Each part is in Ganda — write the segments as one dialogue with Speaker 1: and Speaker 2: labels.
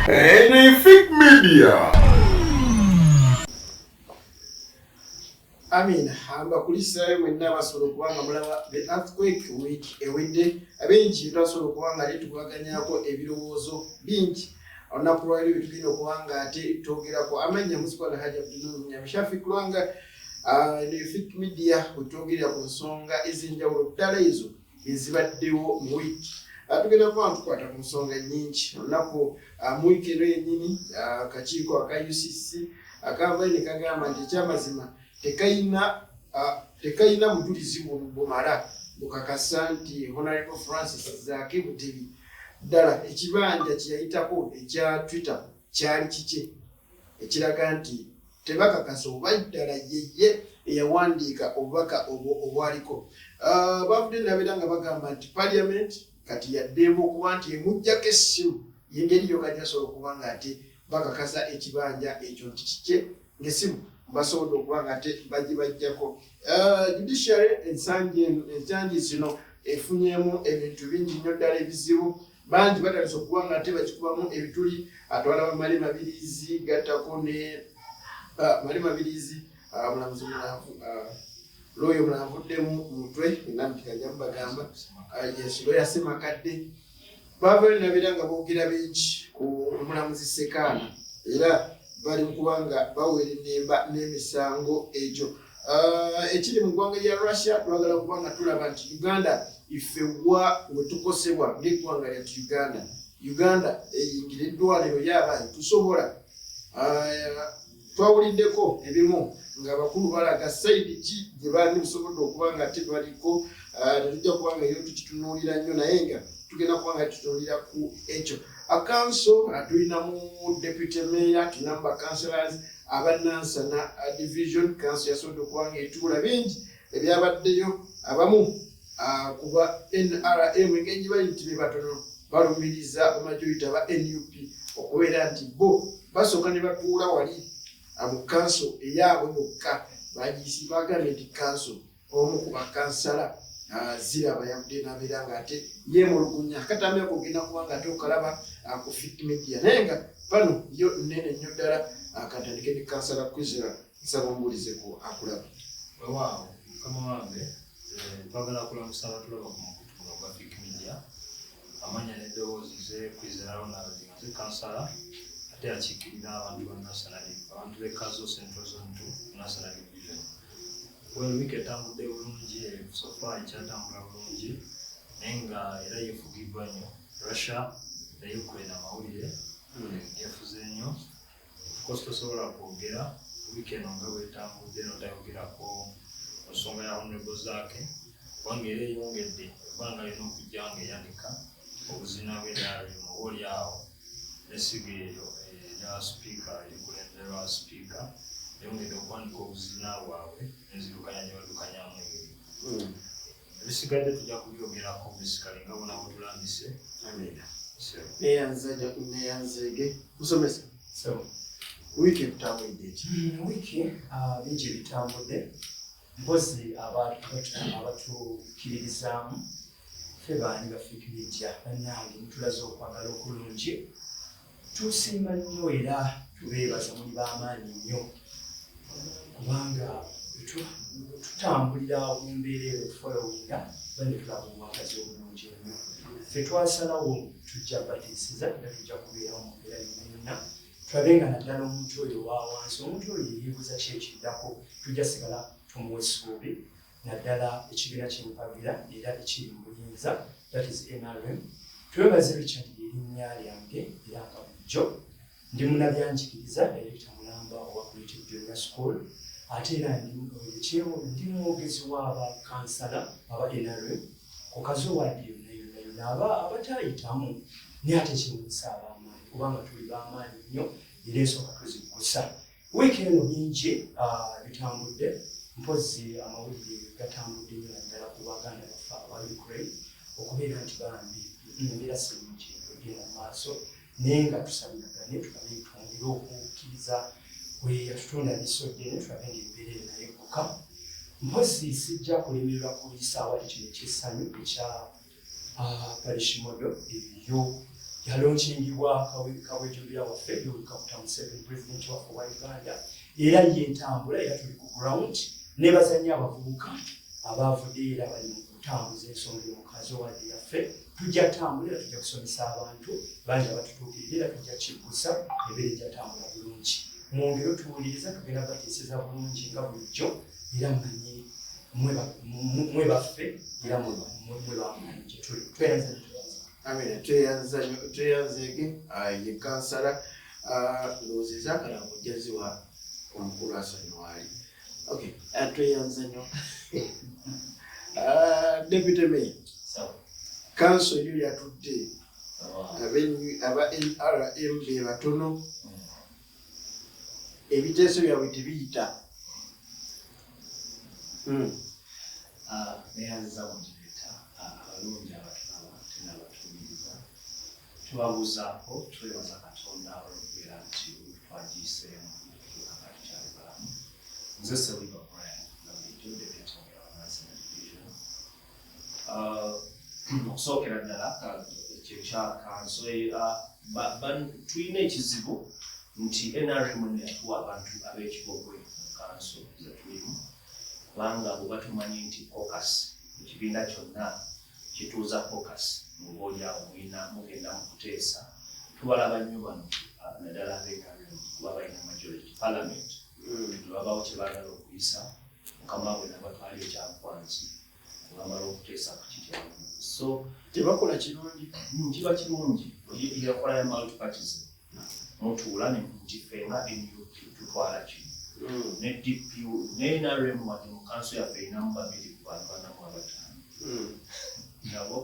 Speaker 1: Anything Media.
Speaker 2: Amina mbakulisaayo mwenna abasobola okuba nga mulaba the earthquake week ewedde abingi twasobola okuba nga ate tukubaganyako ebirowoozo bingi olunaku lwaliro byetugenda okuba nga ate twogerako amannya musikuala Hajji Abdunur Nyamishafi Kulwanga ah, eno media wetwogerera ku nsonga ez'enjawulo ddala ezo ezibaddewo mu wiiki. Ah, tugenda kuba tukwata ku nsonga nnyingi olunaku ah, mu wiiki eno yennyini. Ah, akakiiko aka UCC akavayo ne kagamba nti ekyamazima tekayina bujulizi bumala bukakasa nti Honorable Francis Zaake Butebi ddala ekibanja kye yayitako ekya Twitter kyali kikye, ekiraga nti tebakakasa oba ddala yeye eyawandiika obubaka obwo obwaliko. Bavudde nabeera nga bagamba nti parliament kati yaddembe okuba nti emuggyako essimu, yengeri yokka gyasobola okuba nga ate bakakasa ekibanja ekyo nti kikye, ng'essimu basobodde okuba nga ate bagibajjako. Judiciary ensangi zino efunyemu ebintu bingi nnyo ddala ebizibu. Bangi batandise okuba nga ate bakikubamu ebituli. Atwala bamale Mabirizi, gattako ne Male Mabirizi, mulamuzi mulanvu looyo mulanvuddemu mutwe enamukikajja mubagamba, yes, looya Semakadde. Bavayo nabeera nga boogera bingi ku mulamuzi Sekaana, era bali mukuba nga bawerenemba n'emisango egyo. Ekiri mu ggwanga lya Russia, twagala kuba nga tulaba nti Uganda ife wa wetukosebwa ng'eggwanga lyattu Uganda. Uganda eyingira eddwaliro yaabayi tusobola. Twawuliddeko ebimu ng'abakulu balaga side ki gye baali busobodde okuba nga ate baliko. Tetujja kuba nga yo tukitunuulira nnyo, naye nga tugenda kuba nga tutunuulira ku ekyo. Akanso tulinamu deputy mayor, tulinamu bacouncillors abanansana division. Council yasobodde okuba nga etuula, bingi ebyabaddeyo. Abamu kuba NRM, engeri gye bali nti be batono, balumiriza bamajority aba NUP okubeera nti bo basooka ne batuula wali mu kanso eyaabwe bokka bagisi bagambye nti kanso omu ku bakansala ziraba yavudde n'abeera nga ate yeemulugunya. Akatambi ako ogenda kuba nga ate okalaba ku Fit Media, naye nga pano yo nnene nnyo ddala. Katandike ne kansala Kwizera, nsaba ombuulizeko akulaba.
Speaker 3: Wewaawo, mukama wange, twagala kulamusa abatulaba ku mukutu guno gwa Fik Media. Amanya n'eddoboozi ze Kwizera Ronald, nga nze kansala ate akiikirira abantu ba Nansana, abantu b'e Kazo Central Zone 2, Nansana Division. Well, wiiki etambudde bulungi, so far ekyatambula bulungi, naye nga era yeefugiddwa nnyo Russia ne Ukraine. Amawulire geefuze nnyo. Of course tosobola kwogera wiiki eno nga bwetambudde notayogerako ku nsonga ya Honorable Zaake, kubanga era eyongedde ebbanga lina okujja nga eyanika obuzina bw'NRM oba oli awo n'essiga eryo erya sipiika erikulemberwa sipiika, eyongedde okwanika obuzina bwabwe n'enzirukanya gye baddukanyamu emirimu. Ebisigadde tujja kubyogerako basically nga bona bwetulambise.
Speaker 2: Amiina, neyanzeege musomesa. Wiiki ekutambulidde eki?
Speaker 4: Wiiki bingi ebitambudde. Mpozi abatukiririzaamu ffe baani ba Fik Media, bannange mutulaze okwagala okulungi, tusiima nnyo era tubeebaza, muli b'amaanyi nnyo, kubanga tutambulira mu mbeera eyo tufollowinga bane, tulaba obwagazi obulungi ennyo. Ffe twasalawo tujja bateeseza era tujja kubeerawo mu mbeera yonna yonna, tulabe nga naddala omuntu oyo owa wansi, omuntu oyo yeyeebuuza ki ekiddako, tujja sigala tumuwa essuubi, naddala ekibiina kyempagira era ekiri mu buyinza, that is NRM. Twebaze Richard lyerinnya lyange, era nga bulijjo ndi munabyanjigiriza, director mulamba owa Creative Junior School, ate era ndi mwogezi w'abakansala aba NRM ku Kazo ward yonna yonna yonna abatayitamu. Naye ate kyewunyisa, ab'amaanyi, kubanga tuli b'amaanyi nnyo era ensonga tuziggusa. Wiiki eno bingi bitambudde. Mpozi amawulire gatambudde nnyo naddala ku baganda baffe aba Ukraine, okubeera nti bambi embeera si nnungi egenda mu maaso, naye nga tusabiragane, tulabe twongere okukkiriza we yatutonda lisodde ne tulabe ngaembeera eyo naye egguka. Mpozi sijja kulemererwa kuyisaawo ate kino ekyessanyu ekya parish model eyo. Yalaunchingiwa Kabwejulira waffe Yoweri Kaguta Museveni, president waffe wa Uganda, era yentambula, era tuli ku ground. Nebaza nnyo abavubuka abavuddeyo era bali mu kutambuza ensonga eno mu kanso ward yaffe. Tujja tambula era tujja kusomesa abantu bangi abatutuukirira, era tujja kiggusa, embeera ejja tambula bulungi. Mwongere otuwuliriza, tugenda bateeseza bulungi nga bulijjo, era mmanyi mwe baffe era mwe bamanyi gye tuli. Tweyanza.
Speaker 2: Amina, tweyanza nnyo, tweyanzeege. Ye kansala, ndowooza ezakalango ojja ziwa omukulu asanyuwali. Okay, tweyanza nnyo. Deputy Mayor, kanso yo yatudde, aba NRM be batono, ebiteeso byabwe tebiyita.
Speaker 3: Neyanziza moderator, abalungi abatulaba tenabatuwuliriza, tubabuuzaako. Twebaza Katonda olwokubeera nti twagiyiseemu netutuuka nga tukyali balamu. Nze Seliba Brian, nga bulijjo deputy mayor wa Nansana Division. Okusookera ddala ekyo ekya kanso, tulina ekizibu nti NRM eno yatuwa abantu ab'ekibogwe mu kanso zetulimu, kubanga bweba tumanyi nti caucus, ekibiina kyonna kituuza caucus, muba oliawo mulina mugenda mu kuteesa, tubalaba nnyo bano, naddala ab'NRM, kuba balina majority parliament. Nebabawo kye baagala okuyisa, mukama waabwe nabatwala ekyankwanzi nebamala okuteesa ku kitya. So
Speaker 2: tebakola kirungi.
Speaker 3: Kiba kirungi yakola ya multipartism, mutuula ne nti ffe nga NUP tutwala kino, ne DP ne NRM, wadde mu kanso yaffe erinamu 2 ku bantu 45, nabo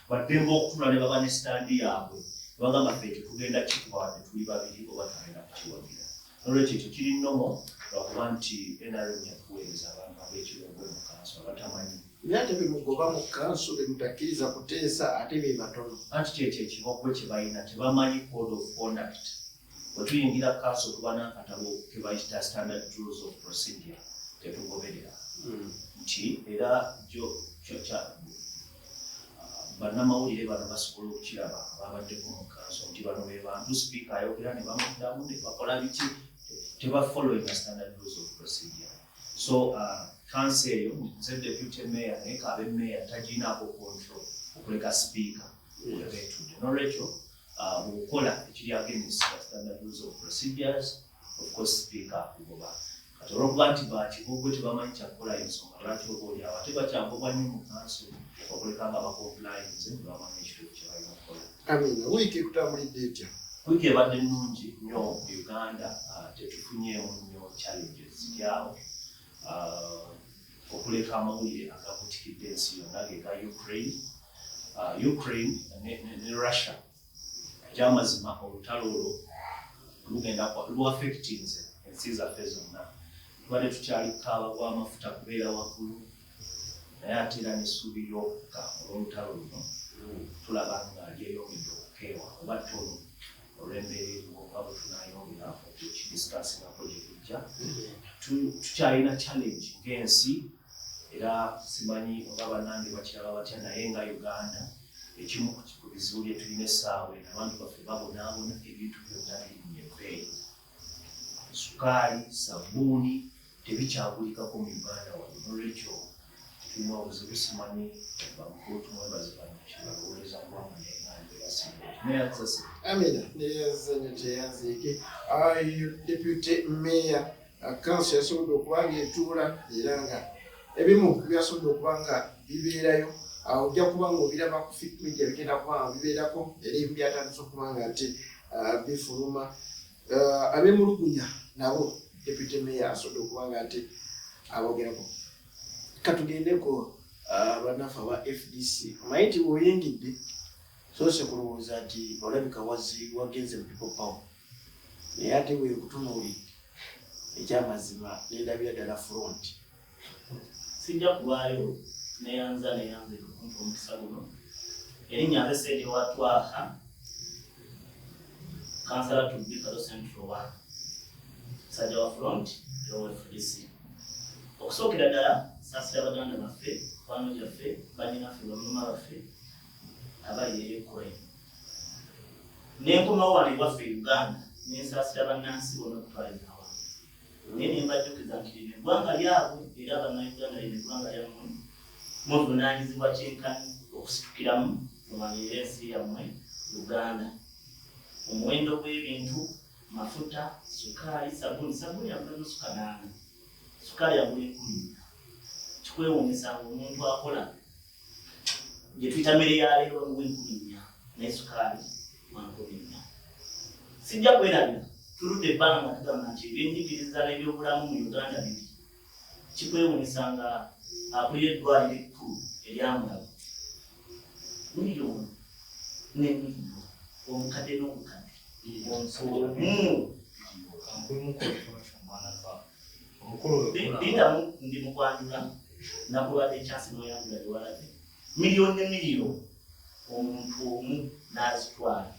Speaker 3: baddembe okutuula ne baba ne stand yaabwe, bagamba ffe ekyo tugenda kikuba wadde tuli babiri oba tugenda kukiwagira. Nolwekyo ekyo kiri normal, lwakuba nti NRM yatuweereza abantu ab'ekirogwe mu kanso abatamanyi.
Speaker 2: Naye ate bemugoba mu kanso, bemutakkiriza kuteesa, ate be batono.
Speaker 3: Anti kyekyo ekibogwe kye balina, tebamanyi code of conduct. Bwe tuyingira kanso tuba n'akatabo ke bayita standard rules of procedure ketugoberera, nti era jo bannamawulire bano basobola okukiraba ababaddeko mu kanso nti bano be bantu sipiika ayogera ne bamuddamu ne bakola biki, teba following the standard rules of procedure. So kanso eyo, nze deputy mayor, naye kabe mayor taginaako control okuleka sipiika webetudde. Nolwekyo bw'okola ekiri against the standard rules of procedures, of course sipiika akugoba. Kati olwokuba nti bakibogwe tebamanyi kyakukola, ensonga lwaki oba oli awo ate bakyagobwa nnyo mu kanso okuleka nga bacompliance ne bamanyi ekituufu kye balina okukola.
Speaker 2: Amina, wiiki ekutambulidde etya?
Speaker 3: Wiiki ebadde nnungi nnyo mu Uganda, tetufunyeemu nnyo challenges ziri awo. Okuleka amawulire agabutikidde ensi yonna ge ga Ukraine, Ukraine ne Russia. Ekyamazima olutalo olwo lugenda luaffectinze ensi zaffe zonna. Tubadde tukyali kukaaba bw'amafuta kubeera waggulu, naye ate era n'essuubi ly'okukka olw'olutalo luno tulaba nga lyeyongedde okukeewa oba ttono olw'embeera eriwo, nga bwe tunaayongera okukidiscussingako gye tujja. Tukyalina challenge ng'ensi, era simanyi oba bannange bakiraba batya, naye nga Uganda ekimu ku bizibu bye tulina essaawa eno, abantu baffe babonaabona, ebintu byonna birinnya ebbeeyi, sukaali, sabbuuni tebikyagulikako mu Uganda wano. Nolwekyo tulina obuzibu, simanyi bamukulu tumwebaze bano kyebalowoleza ggwanga, naye nga mbeera sineyanzase.
Speaker 2: Amina, neyanza nnyo, teyanziike. Ayo deputy mayor, kanso yasobodde okuba nga etuula, era nga ebimu byasobodde okuba nga bibeerayo. Ojja kuba nga obiraba ku Fik Media, bigenda kuba nga bibeerako, era ebimu byatandise okuba nga nti bifuluma. Ab'emulugunya nabo deputy mayor asobodde okuba nga nti abogerako. Katugendeko bannaffe aba FDC. Omanyi nti bw'oyingidde soose kulowooza nti olabika wazi wagenze mu People Power, naye ate bwe nkutunuulidde ekyamazima nendabira ddala front.
Speaker 1: Sijja kubaayo, neyanza neyanze okumpa omukisa guno. Erinnya nze Seedi wa Twaha, kansala tubbi Kazo Central One, musajja wa front era owa FDC. Okusookera ddala saasira baganda baffe, mikwano gyaffe, bannyinaffe, bamama baffe abali e Ukraine. Nenkomawo wano ewaffe e Uganda nensaasira bannansi bonna okutwaliza awamu, naye nembajjukiza nti lino eggwanga lyabwe era Bannayuganda, lino eggwanga lyammwe, muvunaanyizibwa kyenkanyi okusitukiramu mulwanirire ensi yammwe Uganda. Omuwendo gw'ebintu, mafuta, sukaali, sabuni, sabuni agula nusu kanaana, sukaali agula 14,000. Kikwewuunyisa nga omuntu akola gye tuyita mmere ya leero bamuwa 4,000, naye sukaali wa 14,000. Sijja kwerabira, tuludde ebbanga nga tugamba nti ebyenjigiriza n'ebyobulamu mu Uganda bibi. Kikwewuunyisa nga akulira eddwaliro ekkulu erya Mulago, miliyoni ne miliyoni, omukadde n'obukadde, omu. Lindamu, ndi mu kwanjula, nakubadde ekyansi n'oyanjula byewalabye. Miliyoni ne miliyoni omuntu omu n'azitwala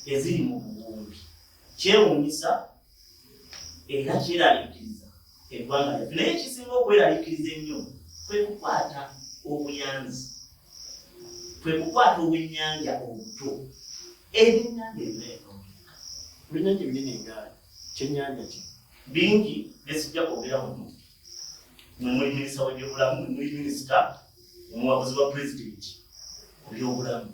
Speaker 1: eziri mu buwumbi. Kyewuunyisa era kyeraliikiriza eggwanga lyaffe, naye ekisinga okweraliikiriza ennyo kwe kukwata obuyanzi, kwe kukwata obwennyanja obuto, ebyennyanja ebibeera.
Speaker 2: Ebyennyanja ebinene nga kyennyanja ki?
Speaker 1: Bingi byesijja kwogera wano. Mwe muli minisita w'ebyobulamu, mwe muli minisita omuwabuzi wa pulezidenti ku byobulamu.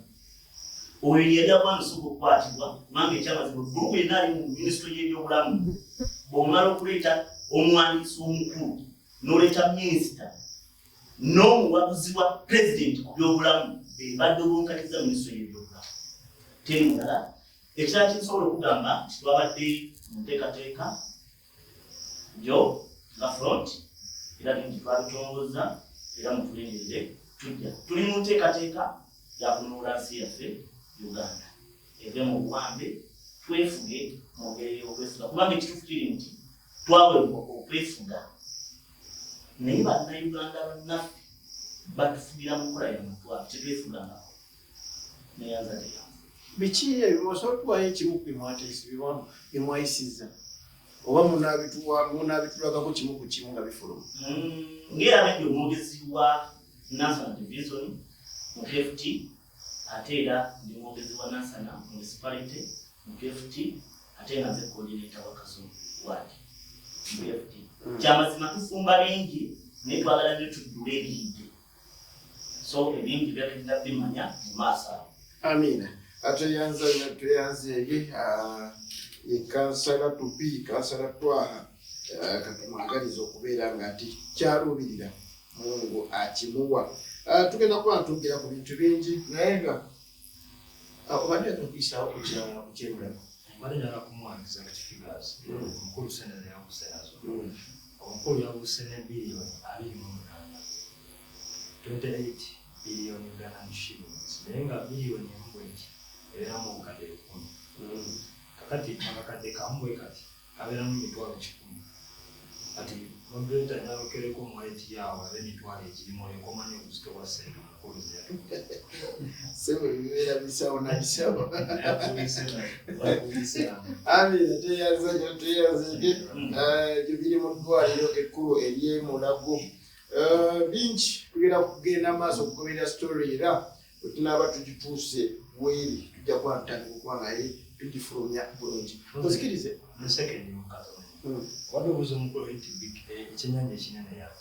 Speaker 1: Oyo yali agwanisa okukwatibwa, kubanga ekyamazima gulupu yenna ali mu minisitule y'ebyobulamu, bw'omala okuleeta omuwandiisi omukulu n'oleeta minisita n'omuwabuzi wa pulezidenti ku byobulamu, be badobonkanyiza minisitule y'ebyobulamu, teri mulala. Ekirala kinsobola okugamba nti twabadde mu nteekateeka jo nga front, era bingi twabitongoza, era mutulindirire, tujja tuli mu nteekateeka yakununula nsi yaffe Uganda eve mu buwambe, twefuge mu ngeri ey'okwefuga, kubanga ekituufu kiri nti twaweebwa okwefuga, naye Bannayuganda bannaffe batufugira mu nkola ya mutwalo, tetwefugangako. Neyanza teyanza.
Speaker 2: Biki ebyo? Osobola okutuwayo ekimu ku bye mwayisizza, oba munaabitulagako kimu ku kimu nga bifuluma?
Speaker 1: Ng'era ndi omwogezi wa Nansana Division mu PFT, ate era ndi mwogezi wa Nansana Municipality mu PFT, ate nga nze coordinator wa Kazo Ward mu PFT. Kyamazima tufumba bingi, naye twagala nnyo tuddule ebiyidde, so ebingi byatugenda bimanya mu maaso awo.
Speaker 2: Amiina. Tweyanza nnyo, tweyanzeege. Ye kansala tubi kansala Twaha. Katumwagaliza okubeera nga nti kyaluubirira Mungu akimuwa. Tugenda kuba twogera ku bintu bingi, naye nga obadde oyagala okuyisaawo ku kyemulago.
Speaker 3: Mbadde njagala kumwangiza ku kifigures omukulu sente ze yabuuse nazo. Omukulu yabuuse ne biliyoni 28, 28 biliyoni Ugandan shillings, naye nga biliyoni emu bweti ebeeramu 100,000. Kakati akakadde kamu bwe kati kabeeramu 100,000. Kati moderator nyalukereko muwaiti yawo abe emitwalo egirimu, olyoka omanya obuzito bwa ssente omukulu ze yatukuza.
Speaker 2: Sebo, bibeera bisawo na bisawo.
Speaker 3: Yakuliise nazo.
Speaker 2: Amina, tweyanza nnyo, tweyanzege. Ebyo biri mu ddwaliro ekkulu ery'Emulago. Bingi tugenda kugenda maaso okugoberera story, era bwe tunaaba tugituuse weeri tujja kuba tutandika okuba naye tugifulumya bulungi. Ozikirize.
Speaker 3: Nsekendi mukatono. Obadde obuuza omukulu nti ekyennyanja ekinene yaba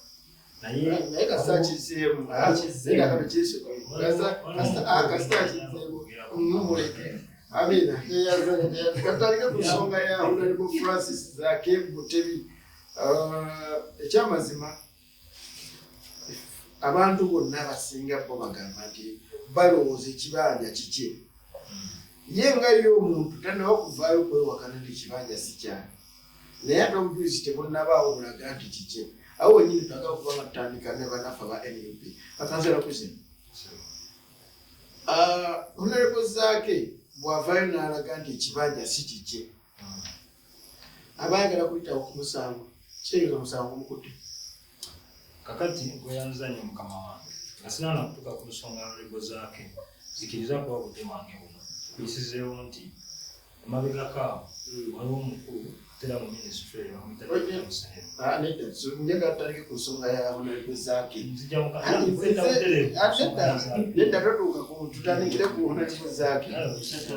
Speaker 3: naye.
Speaker 2: Naye kasita akizeemu.
Speaker 3: Akizeemu.
Speaker 2: Kano kasita akizeemu, mumuleke. Amina, katandike ku nsonga ya Honorable Francis Zaake Butebi. Ekyamazima abantu bonna abasinga bo bagamba nti balowooza ekibanja kikye, ye nga ye omuntu tannaba kuvaayo kwewakana nti ekibanja si kyange, naye ate obujulizi tebunnabaawo bulaga nti kikye. Awo wenyini twagala okuba nga tutandika ne bannaffe aba NUP. Akansala kuzino, Honorable Zaake bw'avaayo n'alaga nti ekibanja si kikye, aba ayagala kuyitawo ku musango, kitegeeza omusango gumukutte.
Speaker 3: Kakati gweyanziza nnyo mukama wange, nga sinana kutuuka ku nsonga Honorable Zaake, zikiriza kuba budde wange buno kuyisizeewo nti emabegako awo waliwo omukulu ate Tera mu ministry eyo bamuyita Musenero.
Speaker 2: Ah, nedda, njagala tutandike ku nsonga ya Honorable Zaake.
Speaker 3: Nzija mu
Speaker 2: Ah, nedda, totuuka ku, tutandikire ku Honorable Zaake.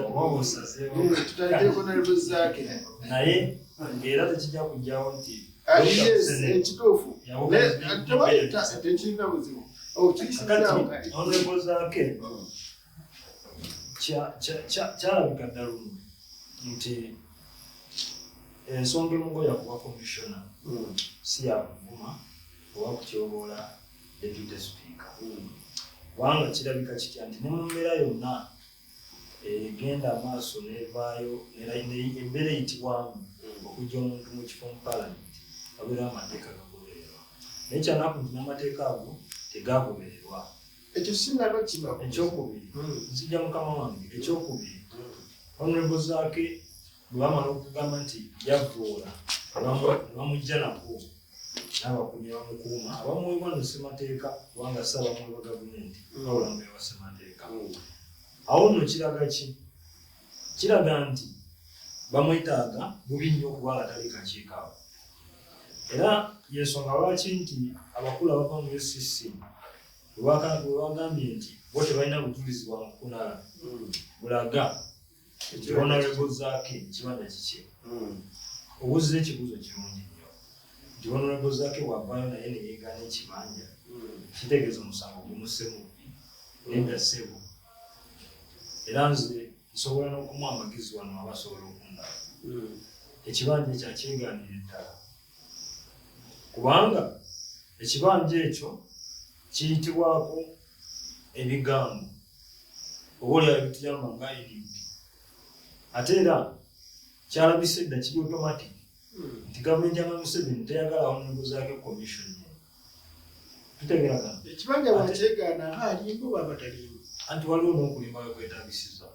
Speaker 3: Oba osazeewo.
Speaker 2: Tutandikire ku Honorable Zaake.
Speaker 3: Naye ng'era tekijja kujjawo nti
Speaker 2: Ah,
Speaker 3: Dr.
Speaker 2: yes,
Speaker 3: Musenero
Speaker 2: ekituufu.
Speaker 3: yawogereza
Speaker 2: Tewali tekirina buzibu. Oh,
Speaker 3: Kakati Honorable Zaake kyalabika ddala luno nti ensonga emugoya kuba commissioner si yakuvuma oba kutyoboola deputy speaker, kubanga kirabika kitya nti ne mu mbeera yonna egenda amaaso nevaayo embeera eyitibwamu okujja omuntu mu kifo mu palamenti, wabeerawo amateeka gagobererwa, naye kyanaku nti n'amateeka ago tegagobererwa.
Speaker 2: Ekyo sinaba kiba.
Speaker 3: Ekyokubiri, nzija mukama wange, ekyokubiri, Honorable Zaake bwe bamala okugamba nti yavvoola, ne bamujja nako n'abakuumi bamukuuma abamuweebwa no ssemateeka, kubanga si abamuweebwa gavumenti, wabula bamuweebwa ssemateeka. Awo nno kiraga ki? Kiraga nti bamwetaaga bubi nnyo okuba nga tali kakiiko awo. Era yensonga lwaki nti abakulu abava mu UCC bwe bagambye nti bo tebalina bujulizi bwa nkukunala bulaga nti Honorable Zaake ekibanja kikye. Obuuziza ekibuuzo kirungi nnyo nti Honorable Zaake bw'avaayo naye ne yeegaana ekibanja, kitegeeza omusango gumusse mubbi? Nedda ssebo. Era nze nsobola n'okumuwa amagezi wano aba asobola okundaba. Ekibanja ekyo akyegaanira eddala, kubanga ekibanja ekyo kiyitibwako ebigambo oba oliawo ebituyamba nga NUP. Ate era kyalabise dda, kiri automatic nti gavumenti ya Museveni teyagala Honorable Zaake commission. Tutegeragana?
Speaker 2: Ekibanja bwakyegaana aba alimba oba abatalimba?
Speaker 3: Anti waliwo n'okulimba we kwetagisiza.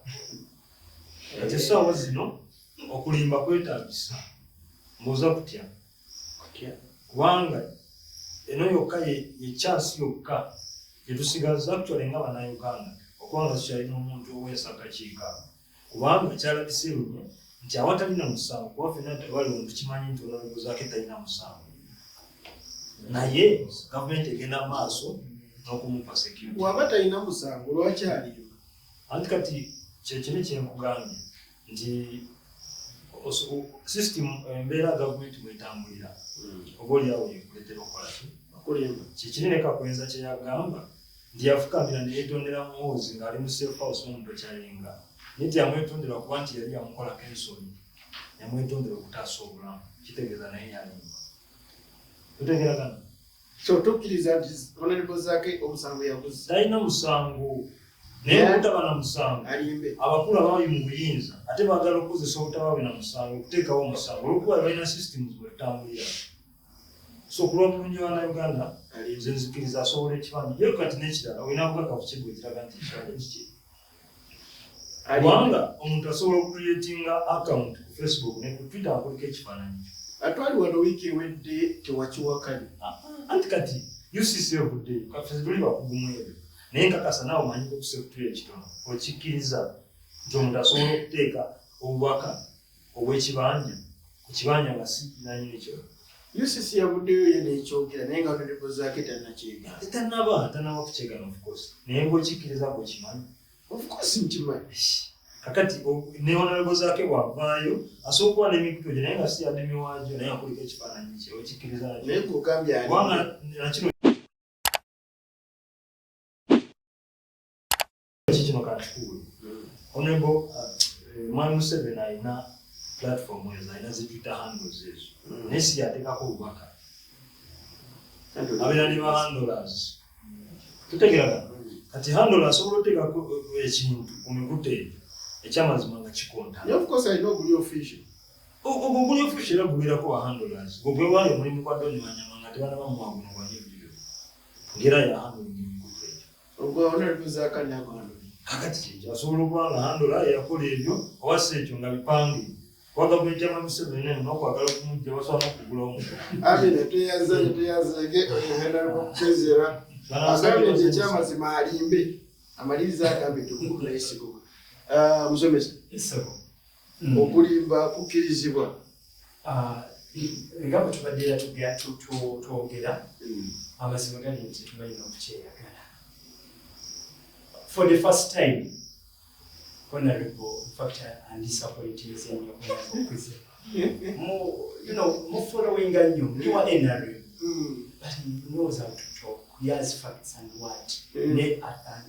Speaker 3: Kati essaawa zino okulimba kwetagisa, mbuuza kutya? Kubanga eno yokka ye chance yokka gyetusigaza actually nga Bannayuganda okuba nga tukyalina omuntu oweesa akakiiko ako, kubanga kyalabise lunye nti awatalina musango, kuba ffenna tewaliwo tukimanyi nti Honorable Zaake talina musango, naye gavumenti egenda maaso n'okumupa security.
Speaker 2: Bw'aba talina musango, lwaki alimba?
Speaker 3: Anti kati kyekiri kyenkugambye nti system, embeera gavumenti mwetambulira, oba oliawo yekuletera okukola ki?
Speaker 2: Okulimba.
Speaker 3: Kikiri ne Kakwenza kyeyagamba nti yafukamira neyetondera Muhoozi ng'ali mu safe house n'omuntu ekyalinga, naye teyamwetondera kuba nti yali yamukolako ensobi, yamwetondera okutaasa obulamu. Kitegeeza naye yalimba. Tutegeragana?
Speaker 2: So tukkiriza nti Honorable Zaake omusango yaguza?
Speaker 3: Talina musango, naye obutaba na musango
Speaker 2: alimbe.
Speaker 3: Abakulu abali mu buyinza ate baagala okukozesa obutaba bwe na musango okuteekawo omusango, olwokuba balina systems bwe tutambulira. So ku lw'obulungi bannayuganda, nze nzikiriza asobola ekibanja ye. Kati n'ekirala, olina bukakafu ki bwe kiraga nti ekibanja kiki? Kubanga omuntu asobola okucreatinga account ku Facebook ne ku Twitter akuliko ekifaananyi kyo.
Speaker 2: Atwali wano wiiki ewedde, tewakiwakali.
Speaker 3: Anti kati UCC evuddeyo, kaffe tuli bakugu mu ebyo, naye nkakasa naawe omanyiko okusekutula ekitono, okikkiriza nti omuntu asobola okuteeka obubaka obw'ekibanja ku kibanja nga si nanyini kyo.
Speaker 2: UCC yavuddeyo ye nekyogera, naye nga Honorable Zaake tannakyegaana.
Speaker 3: Tanaba kukyegana, of course, naye ngaokikkiriza gweokimanyi.
Speaker 2: Of course nkimanyi.
Speaker 3: Kakati ne Honorable Zaake bw'avaayo, asobola okuba n'emikutu gye naye nga si admin waagyo, naye akuliko ekifaananyi kye, okikkiriza nakyo?
Speaker 2: Naye gweogambye
Speaker 3: Kubanga
Speaker 2: alimba.
Speaker 3: nakino kino kankikuwe, Honorable Mwami Museveni alina platform ezo, alina zi Twitter handles ezo, naye si yateekako obubaka, abeera ne ba handlers. Tutegeragana? Kati handler asobola oteekako ekintu ku mikutu egyo ekyamazima nga kikontana.
Speaker 2: Naye of course alina oguli official.
Speaker 3: Ogwo guli official era gubeerako wa handlers. Gwe gwewali omulimu gwa Doni Wanyama nga tebanaba muwa guno gwa new deal, ngera ya handling emikutu egyo.
Speaker 2: Ogwa Honorable Zaake anaguhandle?
Speaker 3: Kakati kyekyo, asobola okuba nga handler yakola ebyo, oba si ekyo nga bipange, kuba gavumenti ya Museveni eno n'okwagala okumujja basobola n'okugula omuntu.
Speaker 2: Amina, tweyanzanye, tweyanzege. Honorable Kwizera agambye nti ekyamazima alimbe, amaliriza agambye nti omukulu naye siguga. Musomesa,
Speaker 4: Esebo.
Speaker 2: okulimba kukkirizibwa?
Speaker 4: Ah, nga bwe tubadde era twogera amazima gali nti tetumanyi n'okukyeyagala. For the first time, honorable, in fact, andisappointinze nnyo Honorable Kwizera. Mu, you know, mu followinga nnyo ndi wa NRM, but he knows how to talk. He has facts and what. Ne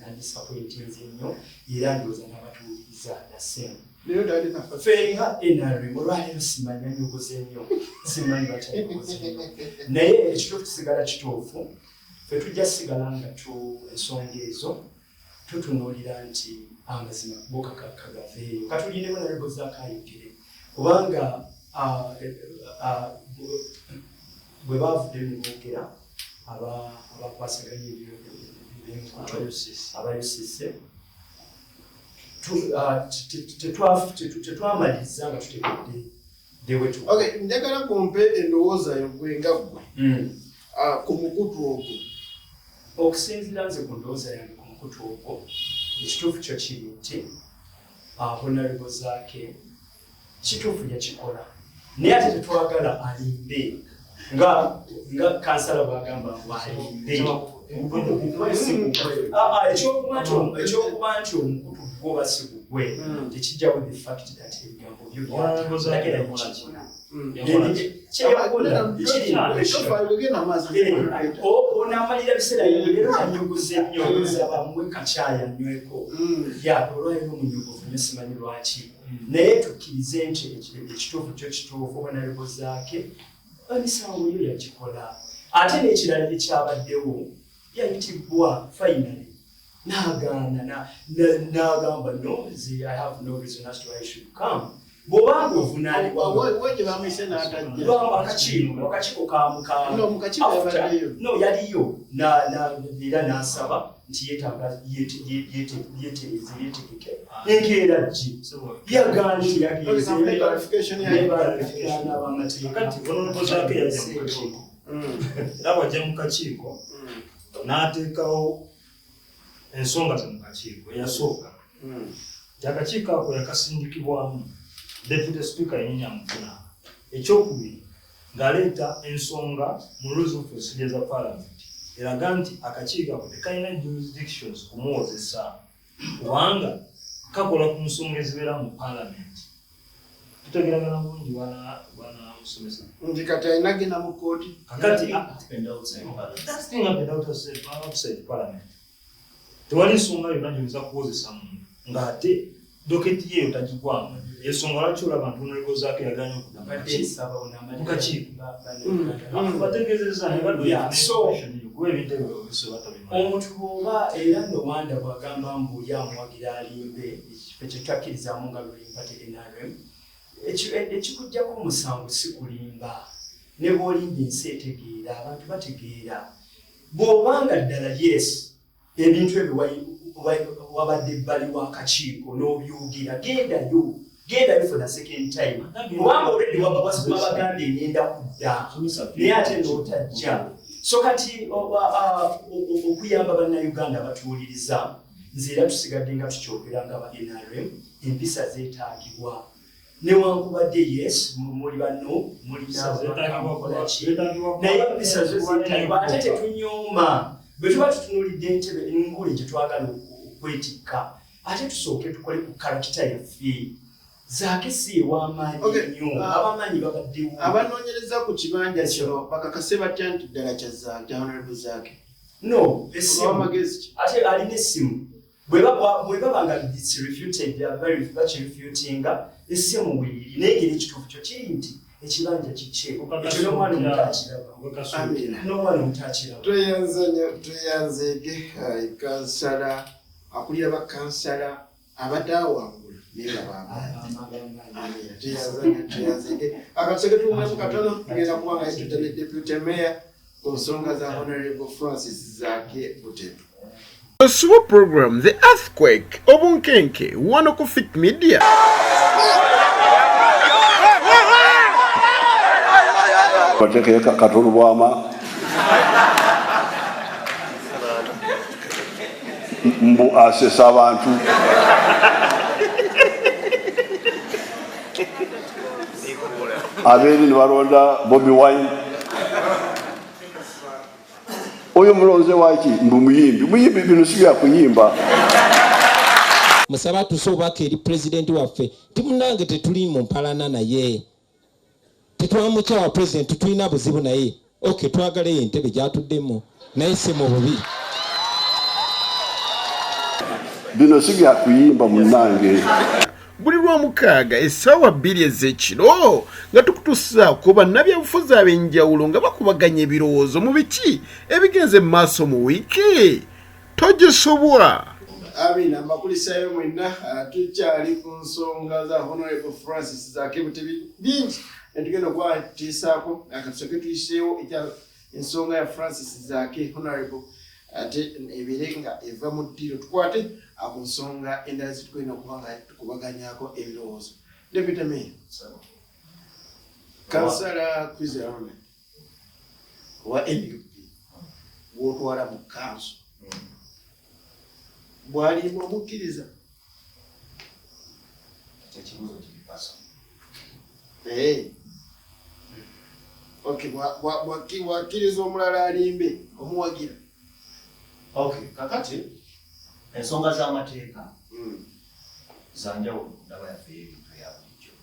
Speaker 4: andisappointinze nnyo era ndowooza n'abatuwuliriza the same.
Speaker 2: Leero tali nafa.
Speaker 4: Ffe nga NRM olwaleero simanyi anyogoze nnyo, simanyi bakyanyogoze nnyo, naye ekituufu kisigala kituufu. Ffe tujja sigala nga tu ensonga ezo tutunuulira nti amazima go kagaveeyo. Katulindeko nalebo zaakayogere kubanga bwe bavuddeyo ne boogera abakwasaganya ebyomukutu aba UCC, tetwamaliriza nga tutegedde the way to
Speaker 2: Okay, njagala kumpe endowooza yo gwe nga ggwe ku mukutu ogwo.
Speaker 4: Okusinziira nze ku ndowooza yange ku mukutu ogwo, ekituufu kyo kiri nti Honorable Zaake kituufu yakikola, naye ate tetwagala alimbe nga kansala bwagamba ngu alimbe. Ekyokuba nti omukutu gwoba si gugwe tekijjawo the fact that ebigambo byo
Speaker 3: Honorable Zaake
Speaker 4: byatambula.
Speaker 3: yakola ki?
Speaker 4: Kyeyakola kiri
Speaker 2: Togenda maaso.
Speaker 4: Onamalira biseera leero anyogoze nnyo, oza bamuwe kacyayi anyweko. Ya, olwaliro omunyogovu nnyo, simanyi lwaki, naye tukkirize nti ekituufu kyo kituufu. Honorable Zaake emisango yo yagikola, ate n'ekirala ekyabaddewo yayitibwa finally n'agaana n'agamba, "No, nze I have no reason as to why I should come." Bw'obanga ovunaanibwa
Speaker 2: Gye bamuyise n'atajja.
Speaker 4: Lwamba akakiiko kamuka
Speaker 2: No, mu kakiiko yabaddeyo.
Speaker 4: No, yaliyo era n'asaba nti yeetaaga yeetereze, yeetegeke enkeera ggi yagaanye, teyagenze.
Speaker 2: Clarification ya
Speaker 3: Kati Honorable Zaake yajja mu kakiiko, era bw'ajja mu kakiiko n'ateekawo ensonga ze mu kakiiko. Eyasooka nti akakiiko ako yakasindikibwamu deputy speaker yennyini amufuna. Ekyokubiri, ng'aleeta ensonga mu rules of procedure za parliament eraga nti akakiiko ako tekalina jurisdictions kumuwozesa kubanga kakola ku nsonga ezibeera mu parliament. Tutegeragana bulungi, bwana musomesa?
Speaker 2: Nti kati alina genda mu kkooti.
Speaker 3: Kakati
Speaker 1: Happened outside parliament.
Speaker 3: That thing happened outside parliament. Tewali nsonga yonna gy'oyinza kuwozesa muntu ng'ate docket ye otagigwamu. Ensonga lwaki olaba nti Honorable Zaake yagaanye okudda mu kakiiko? Mu kakiiko. Bategeezezza ne badde kuba ebintu ebyo oluusi batabimanyi.
Speaker 4: Omuntu bw'oba era nowanda bw'agamba mbu oli amuwagira alimbe, ekifo kyetwakkirizaamu nga lulimba te NRM ekikugjako omusango si kulimba. Ne bw'olimba ensi etegeera, abantu bategeera. Bw'obanga ddala yes ebintu ebyo wabadde ebbali w'akakiiko n'obyogera, gendayo, gendayo for the second time, kubanga already wabagambye ngenda kudda, naye ate n'otajja. So kati okuyamba bannayuganda abatuwuliriza, nze era tusigadde nga tukyogera nga ba NRM, empisa zeetaagibwa newankubadde yes muli banno mulinakolaki, naye empisa zo zeetaagibwa. Ate tetunyooma bwe tuba tutunuulidde entebe engule gye twagala okwetikka, ate tusooke tukole ku character yaffe. Zaake si ew'amaanyi nnyo, ab'amaanyi babaddewo.
Speaker 2: Abanoonyereza ku kibanja kino bakakase batya nti ddala kya Zaake, Honorable Zaake?
Speaker 4: No, essimu.
Speaker 2: Amagezi ki?
Speaker 4: Ate alina essimu. Bwe baba nga it's refuted, bakirefutinga, essimu weeri. Naye ngeri ekituufu kyo kiri nti ekibanja kikye, ekyo n'omwana omuto akiraba.
Speaker 2: Amina.
Speaker 4: N'omwana omuto akiraba.
Speaker 2: Tweyanze nnyo, tweyanzeege kansala akulira bakansala abadde awangula naye nga bamaanyi. Amina, tweyanze nnyo, tweyanzeege. Akaseke tuwumulemu katono, tugenda kuba nga tudda ne deputy mayor ku nsonga za Honorable Francis Zaake Butebi.
Speaker 5: Osubo program The Earthquake Obunkenke wano ku Fit Media.
Speaker 6: Bateekeyo katulubwama mbu asesa abantu. Abeeri ne balonda Bobi Wine. Oyo mulonze waki? Mbu muyimbi. Muyimbi, bino si bya kuyimba.
Speaker 7: Musaba atuse obubaka eri pulezidenti waffe nti munnange tetuli mu mpalana naye, tetwamukyawa pulezidenti, tetulina buzibu naye. Ok, twagala eyo entebe gyatuddemu, naye si mu bubi.
Speaker 6: Bino si bya kuyimba munnange.
Speaker 5: Buli Lwamukaaga essaawa 2 ez'ekiro nga tukutuusaako bannabyabufuzi ab'enjawulo nga bakubaganya ebirowoozo mu biki ebigenze mu maaso mu wiiki. Togisobwa!
Speaker 2: Amina, mbakulisayo mwenna. Tukyali ku nsonga za Honorable Francis Zaake Butebi, bingi netugenda okwatiisaako. Katusooke tuyiseewo ekya ensonga ya Francis Zaake Honorable, ate ebeere nga eva mu ddiiro, tukwate ku nsonga endala zetugenda okuba nga tukubaganyako ebirowoozo. Deputy Mayor, Kansala Kwizera Ronald owa NUP gwotwala mu kanso bw'alimba omukkiriza?
Speaker 1: Ekibuuzo kiri paso.
Speaker 2: Okay, bwakkiriza omulala alimbe, omuwagira?
Speaker 1: Okay, kakati ensonga z'amateeka zanjawulo ku ndaba yaffe y'ebintu eya bulijjo.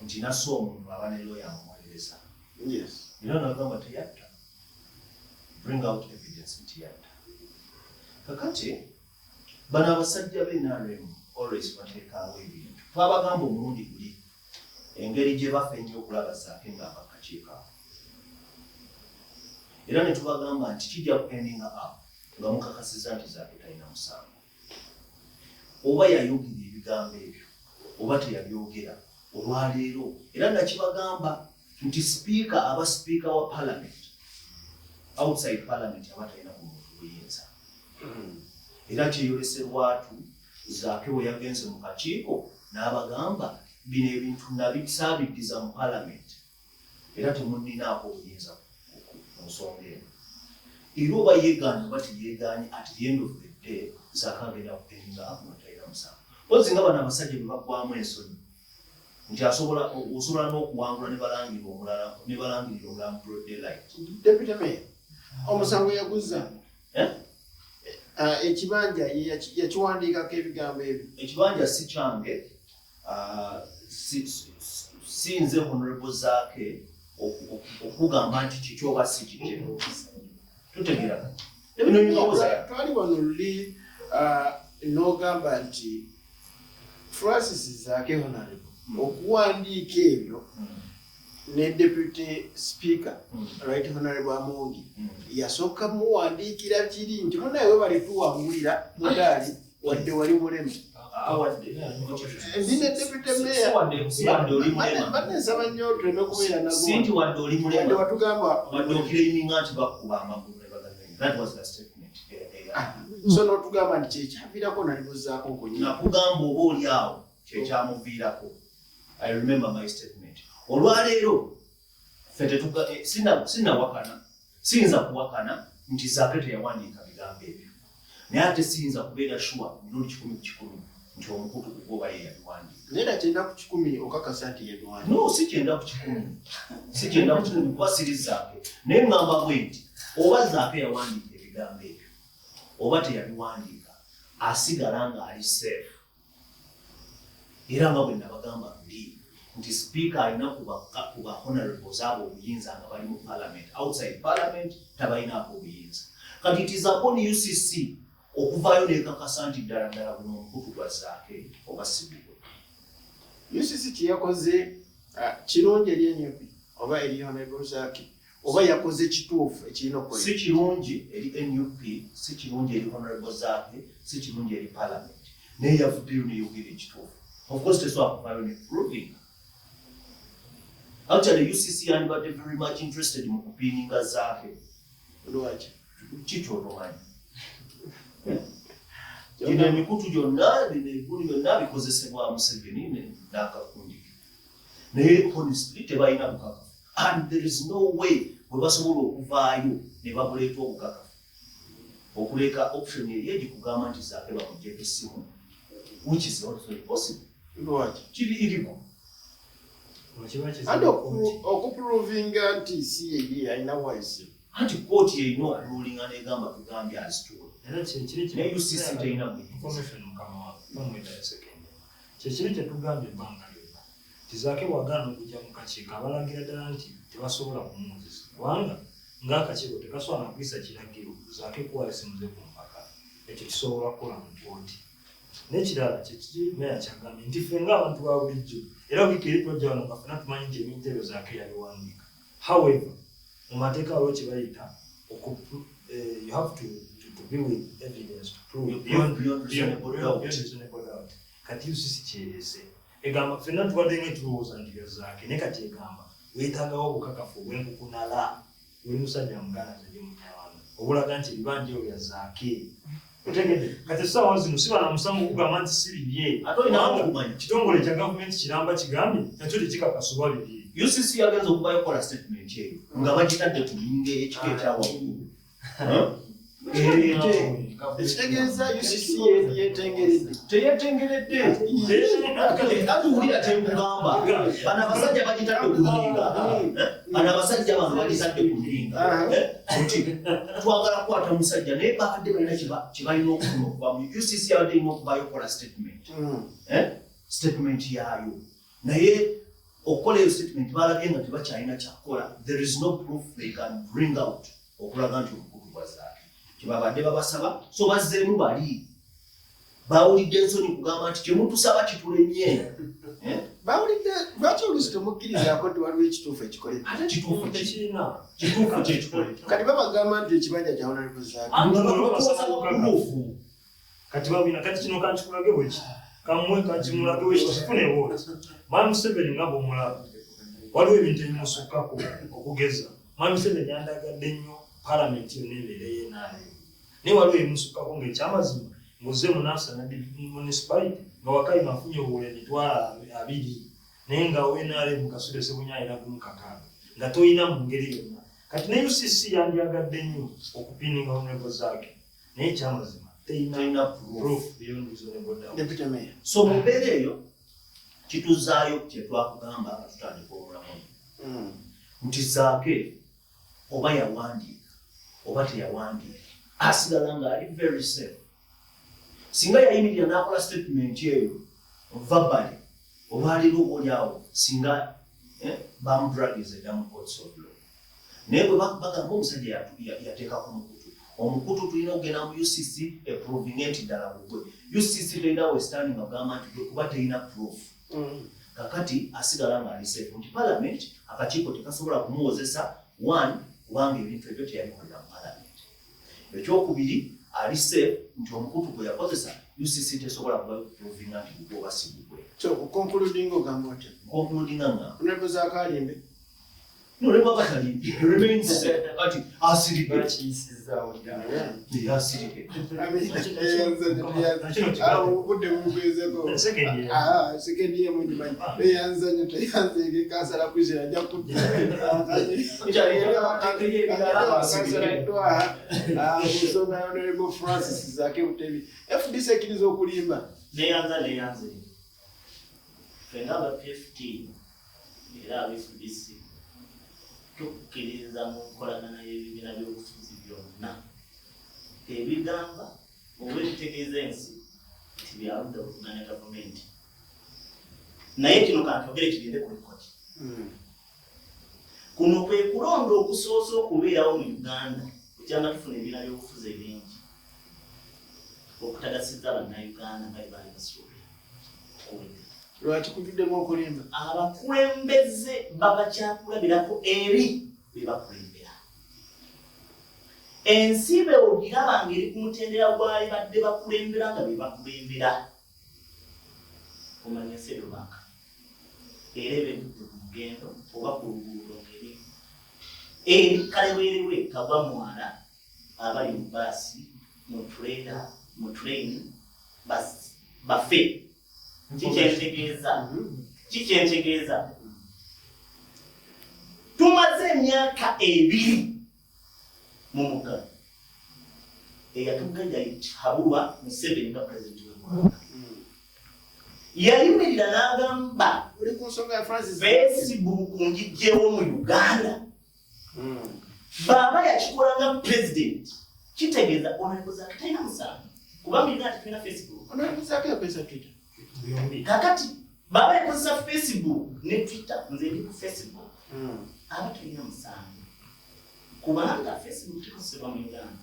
Speaker 1: Nti nasse omuntu aba ne lawyer amuwolereza. Era nagamba teyatta, bring out evidence nti yatta. Kakati bano abasajja be NRM always bateekaawo ebintu. Twabagamba omulundi guli engeri gye bafa ennyo okulaba Zaake ng'ava ku kakiiko ako, era ne tubagamba nti kijja kuendinga up nga mukakasizza nti Zaake talina musango, oba yayogera ebigambo ebyo oba teyabyogera. Olwaleero era nakibagamba nti sipiika aba sipiika wa parliament, outside parliament aba talina ku muntu buyinza. Era kyeyolese lwatu Zaake bwe yagenze mu kakiiko n'abagamba bino ebintu nabisaabiddiza mu parliament, era temunninaako obuyinza ku nsonga eno. Era oba yeegaanye oba teyeegaanye, at the end of the day Zaake agenda kuendinga up nga talina musango. Mpozi nga bano abasajja bwe baggwamu ensonyi nti asobola osobola n'okuwangula ne balangirira omulala, ne balangirira omulala mu broad daylight.
Speaker 2: Deputy Mayor, omusango yaguzza?
Speaker 1: Eh?
Speaker 2: Ekibanja ye yakiwandiikako ebigambo ebyo?
Speaker 1: Ekibanja si kyange. Si nze Honorable Zaake okugamba nti kiki oba si kiki. Tutegeera bino ndowooza yange.
Speaker 2: Twali wano luli, n'ogamba nti Francis Zaake Honorable okuwandiika ebyo ne Deputy Speaker Right Honorable Amongi yasooka muwandiikira kiri nti munaye webale tuwangulira mudaali wadde wali mulema. Ndi ne Deputy Mayor.
Speaker 1: Si wadde oli mulema.
Speaker 2: Banne, nsaba nnyo tuleme kubeera nago.
Speaker 1: Si nti wadde oli
Speaker 2: wadde
Speaker 1: mulema.
Speaker 2: Watugamba
Speaker 1: wadde oclaiminga nti bakuba amagulu ne bagamenya. That was the statement.
Speaker 2: So n'otugamba nti kyekyaviirako nalibuzaako okunyiga.
Speaker 1: Nakugamba oba oli awo kyekyamuviirako. I remember my statement. Olwaleero ffe tetuga, sinawakana, siyinza kuwakana nti Zaake teyawandiika bigambo ebyo, naye ate siyinza kubeera sure mirundi 100 ku 100 nti omukutu gugwoba ye yabiwandiika.
Speaker 2: Naye era 90% okakasa nti yabiwandiika?
Speaker 1: No, si 90%, si 90%, kuba siri Zaake. Naye ŋŋamba bwe nti oba Zaake yawandiika ebigambo ebyo oba teyabiwandiika, asigala ng'ali safe. Era nga bwe nabagamba luli nti sipiika alina ku ba honorables abo obuyinza nga bali mu parliament, outside parliament tabalinaako obuyinza. Kati it is upon UCC okuvaayo nekakasa nti ddala ddala guno omukutu gwa Zaake oba si gugwe.
Speaker 2: UCC kyeyakoze kirungi eri NUP oba eri Honorable Zaake, oba yakoze kituufu ekirina okukola?
Speaker 1: Si kirungi eri NUP, si kirungi eri Honorable Zaake, si kirungi eri parliament, naye yavuddeyo neyogera ekituufu. Of course tesobola kuvaayo ne proving. Actually UCC yandibadde very much interested mu kupiininga Zaake.
Speaker 2: Lwaki?
Speaker 1: Kikyotomanyi, gino emikutu gyonna, bino ebikulu byonna bikozesebwa Museveni n'akakundi ke. Naye honestly tebalina bukakafu and there is no way bwe basobola okuvaayo ne babuleeta obukakafu okuleka option eri egikugamba nti Zaake bamugyeko essimu, which is also impossible.
Speaker 2: Lwaki?
Speaker 1: Kiri irigo.
Speaker 2: Anti okuprovinga nti si yeye alina wise.
Speaker 1: Anti kooti erina okurulinga negamba tugambye azituula, naye UCC terina buyinza.
Speaker 3: Information, mukama wange, bamweta second. Kyekiri kyetugambye ebbanga lyonna nti Zaake bw'agaana okujja mu kakiiko, abalagira ddala nti tebasobola kumuwozesa, kubanga ng'akakiiko tekasobola nakuyisa kiragiro Zaake kuwaayo simu ze ku mpaka. Ekyo kisobola kukola mu kkooti. N'ekirala kyekiri meya kyagambye nti ffe ng'abantu ba bulijjo, era wiiki eri twajja wano nga ffena tumanyi nti ebintu ebyo Zaake yabiwandiika. However, mu mateeka waliwo kye bayita you have to be with evidence to prove
Speaker 1: beyond reasonable doubt.
Speaker 3: Beyond reasonable doubt. Kati UCC kyerese egamba ffenna tubadde nga tulowooza nti bya Zaake, naye kati egamba weetaagawo obukakafu obw'enkukunala, oli musajja muganda nze munyarwanda, obulaga nti ebibanja ebyo bya Zaake. Otegedde? Kati essaawa zino siba na musango okugamba nti si bibye.
Speaker 1: Ate olina
Speaker 3: Kubanga
Speaker 1: okumanya.
Speaker 3: Kitongole kya gavumenti kiramba kigambye nakyo tekikakasa oba bibye.
Speaker 1: UCC yagenza okubayo kola statement eyo nga bagitadde ku nninga ey'ekika ekyawaggulu. Ereete.
Speaker 2: Ekitegeeza UCC yetengeredde.
Speaker 1: Teyetengeredde. Ati wulira kyenkugamba, bano abasajja bagitadde ku nninga. Bano abasajja bano bagitadde ku nninga nti twagala kukwata musajja, naye babadde balina kye balina okufuna okuva mu UCC. Yabadde erina okubayo kola statement, statement yaayo, naye okukola eyo statement balabye nga tebakyalina kyakukola. There is no proof they can bring out okulaga nti omukutu gwa Zaake kyebabadde babasaba. So bazzeemu bali bawulidde ensonyi kugamba nti kyemutusaba kitulemye. Eh?
Speaker 2: Bawulidde lwaki oluusi temukkirizaako nti waliwo ekituufu ekikoledde?
Speaker 1: Ate kituufu ki?
Speaker 3: Tekirina.
Speaker 1: Kituufu kyekikoledde.
Speaker 2: Kati babagamba nti ekibanja kya Honorable Zaake.
Speaker 1: Nga bakuwasaba proof.
Speaker 3: Kati babina, kati kino kankikulage bweki, kamwe kankimulage bweki, kifune bwoti. Mwami Museveni nga bwomulaba, waliwo ebintu ebimusukkako. Okugeza, Mwami Museveni yandagadde nnyo palamenti yonna ebeereyo enaaleyo, naye waliwo ebimusukkako ng'ekyamazima ng'ozze mu Nansana Municipality nga Wakayima afunye obuwula 20,000, naye nga NRM Kasule Sebunya alina 16, nga toyina mu ngeri yonna. Kati ne UCC yandyagadde nnyo okupininga Honorable Zaake, naye ekyamazima teyina
Speaker 1: Terina proof.
Speaker 3: Proof beyond reasonable doubt.
Speaker 2: Deputy Mayor.
Speaker 1: So mu mbeera eyo kituzaayo kyetwakugamba nga tutandika omulamu nti Zaake oba yawandiika oba teyawandiika, asigala ng'ali very safe. Singa yayimirira n'akola statement eyo verbally, olwaleero oba oli awo singa bamudragiza edda mu courts of law. Naye bwe bagamba omusajja yateeka ku mukutu, omukutu tulina okugenda mu UCC eprovinge nti ddala gugwe. UCC terina westani nga kugamba nti gwe, kuba terina proof. Kakati asigala nga ali safe nti parliament akakiiko tekasobola kumuwozesa, one, kubanga ebintu ebyo teyabikolera mu parliament. Ekyokubiri, ali safe nti omukutu gwe yakozesa UCC tesobola kuprovinga nti gugwe oba si gugwe.
Speaker 2: So concluding ogamba otya?
Speaker 1: Concludinga nga
Speaker 2: Honorable Zaake alimbe.
Speaker 1: No, ne bwaba talimbye, remains safe. Kati asiridde.
Speaker 4: Bakiyisizaawo ddala.
Speaker 1: Eh, asiridde.
Speaker 2: Obudde bugwezeko.
Speaker 3: Second year.
Speaker 2: Second year mugimanyi. Eyanzanyo teyanzeege kansala kwizira ajja kudda. Nsonga ya Honorable Francis Zaake Butebi, FDC ekkiriza okulimba?
Speaker 1: Neyanza, neyanze. Ffenna aba PFT era aba FDC tukkiririza mu nkolagana y'ebibiina by'obufuzi byonna ebigamba oba ebitegeeza ensi nti byaludda oluvuganya gavumenti. Naye kino kankyogere kigende ku record. Kuno kwe kulonda okusoose okubeerawo mu Uganda kukyanga tufuna ebibiina by'obufuzi ebingi okutagasiza Bannayuganda nga bwe baali basuubira okuwulira.
Speaker 2: Lwaki kujuddemu okulimba?
Speaker 1: Abakulembeze babakyakulabirako eri be bakulembera. Ensi be ogiraba ng'eri ku mutendera gwali badde bakulembera nga be bakulembera, omanya ensi erubaka era eba egudde ku lugendo oba ku luguudo ng'eri eri kaleweerewe kagwa mwala. Abali mu baasi, mu trailer, mu train bafe. Kikyentegeeza, kikyentegeeza, tumaze emyaka 2 mu muggalo. Eyatuganja habulwa Museveni nga pulezidenti w'eggwanga. Yayimirira n'agamba
Speaker 2: Oli ku nsonga ya Francis.
Speaker 1: Facebook ngijjewo mu Uganda. Baba yakikola nga president, kitegeeza Honorable Zaake talina musango, kubanga Uganda tetulina Facebook.
Speaker 2: Honorable Zaake yakozesa Twitter.
Speaker 3: Byombi.
Speaker 1: Kakati baba yakozesa Facebook ne Twitter, nze ndi ku Facebook, aba talina musango kubanga Facebook tekozesebwa mu Uganda,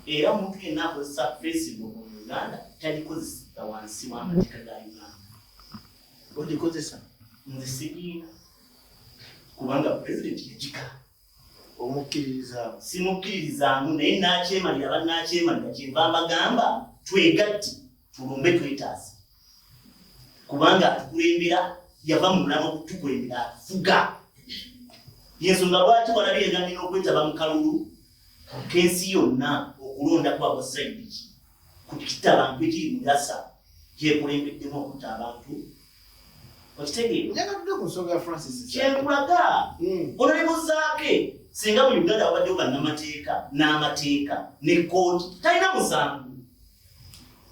Speaker 1: era omuntu yenna akozesa Facebook mu Uganda talikozesa wansi w'amateeka ga Uganda.
Speaker 2: Ogikozesa?
Speaker 1: Nze sigiina, kubanga president yagika.
Speaker 2: Omukkiririzaamu?
Speaker 1: Simukkiririzaamu, naye nakyemalira, bannakyemalira. Kyenva mbagamba twegatte, tulumbe, twetaase, kubanga atukulembera yava mu mulamwa kutukulembera, atufuga. Yensonga lwaki walabye yagambye n'okwetaba mu kalulu k'ensi yonna okulonda kwabwa saidiki ku kitta abantu ekiri mu Gasa gyekulembeddemu okutta abantu. Okitegeera?
Speaker 2: Njagala tudde ku nsonga ya Francis Zaake.
Speaker 1: Kyenkulaga, Honorable Zaake, singa mu Uganda wabaddewo bannamateeka n'amateeka ne kooti, talina musango,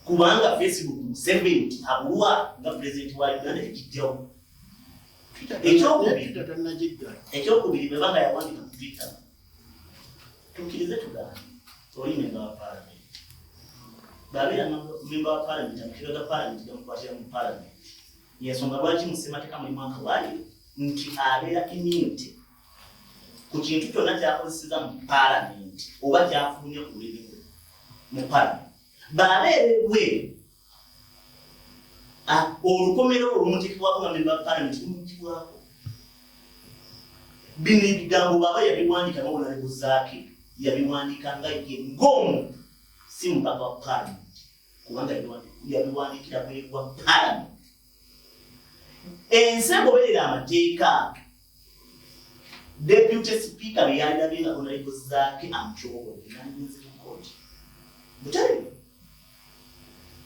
Speaker 1: kubanga Facebook Museveni abulwa nga pulezidenti wa Uganda yagijjawo.
Speaker 2: Twitter
Speaker 1: Ekyokubiri.
Speaker 2: Tannagiggala.
Speaker 1: Ekyokubiri, bwebanga yawandika ku Twitter, tukkirize tugambe oli memba wa palamenti, bw'abeera memba wa palamenti, amateeka ga palamenti gamukwatira mu palamenti. Yensonga lwaki mu ssemateeka mulimu akawali nti abeera immunity ku kintu kyonna kyakozeseza mu palamenti oba kyafulumya ku lulimi lwe mu palamenti. Bw'abeera ebweru, olukomero olumuteekebwako nga memba wa palamenti lumugibwako. Bino ebigambo bw'aba yabiwandika nga Honorable Zaake yabiwandika nga ye ng'omuntu, si mubaka wa palamenti, kubanga yabiwandikira bweru wa palamenti. Ensi egoberera amateeka. Deputy speaker bye yalirabye nga Honorable Zaake amutyoboodde, nangenze mu kooti butereevu.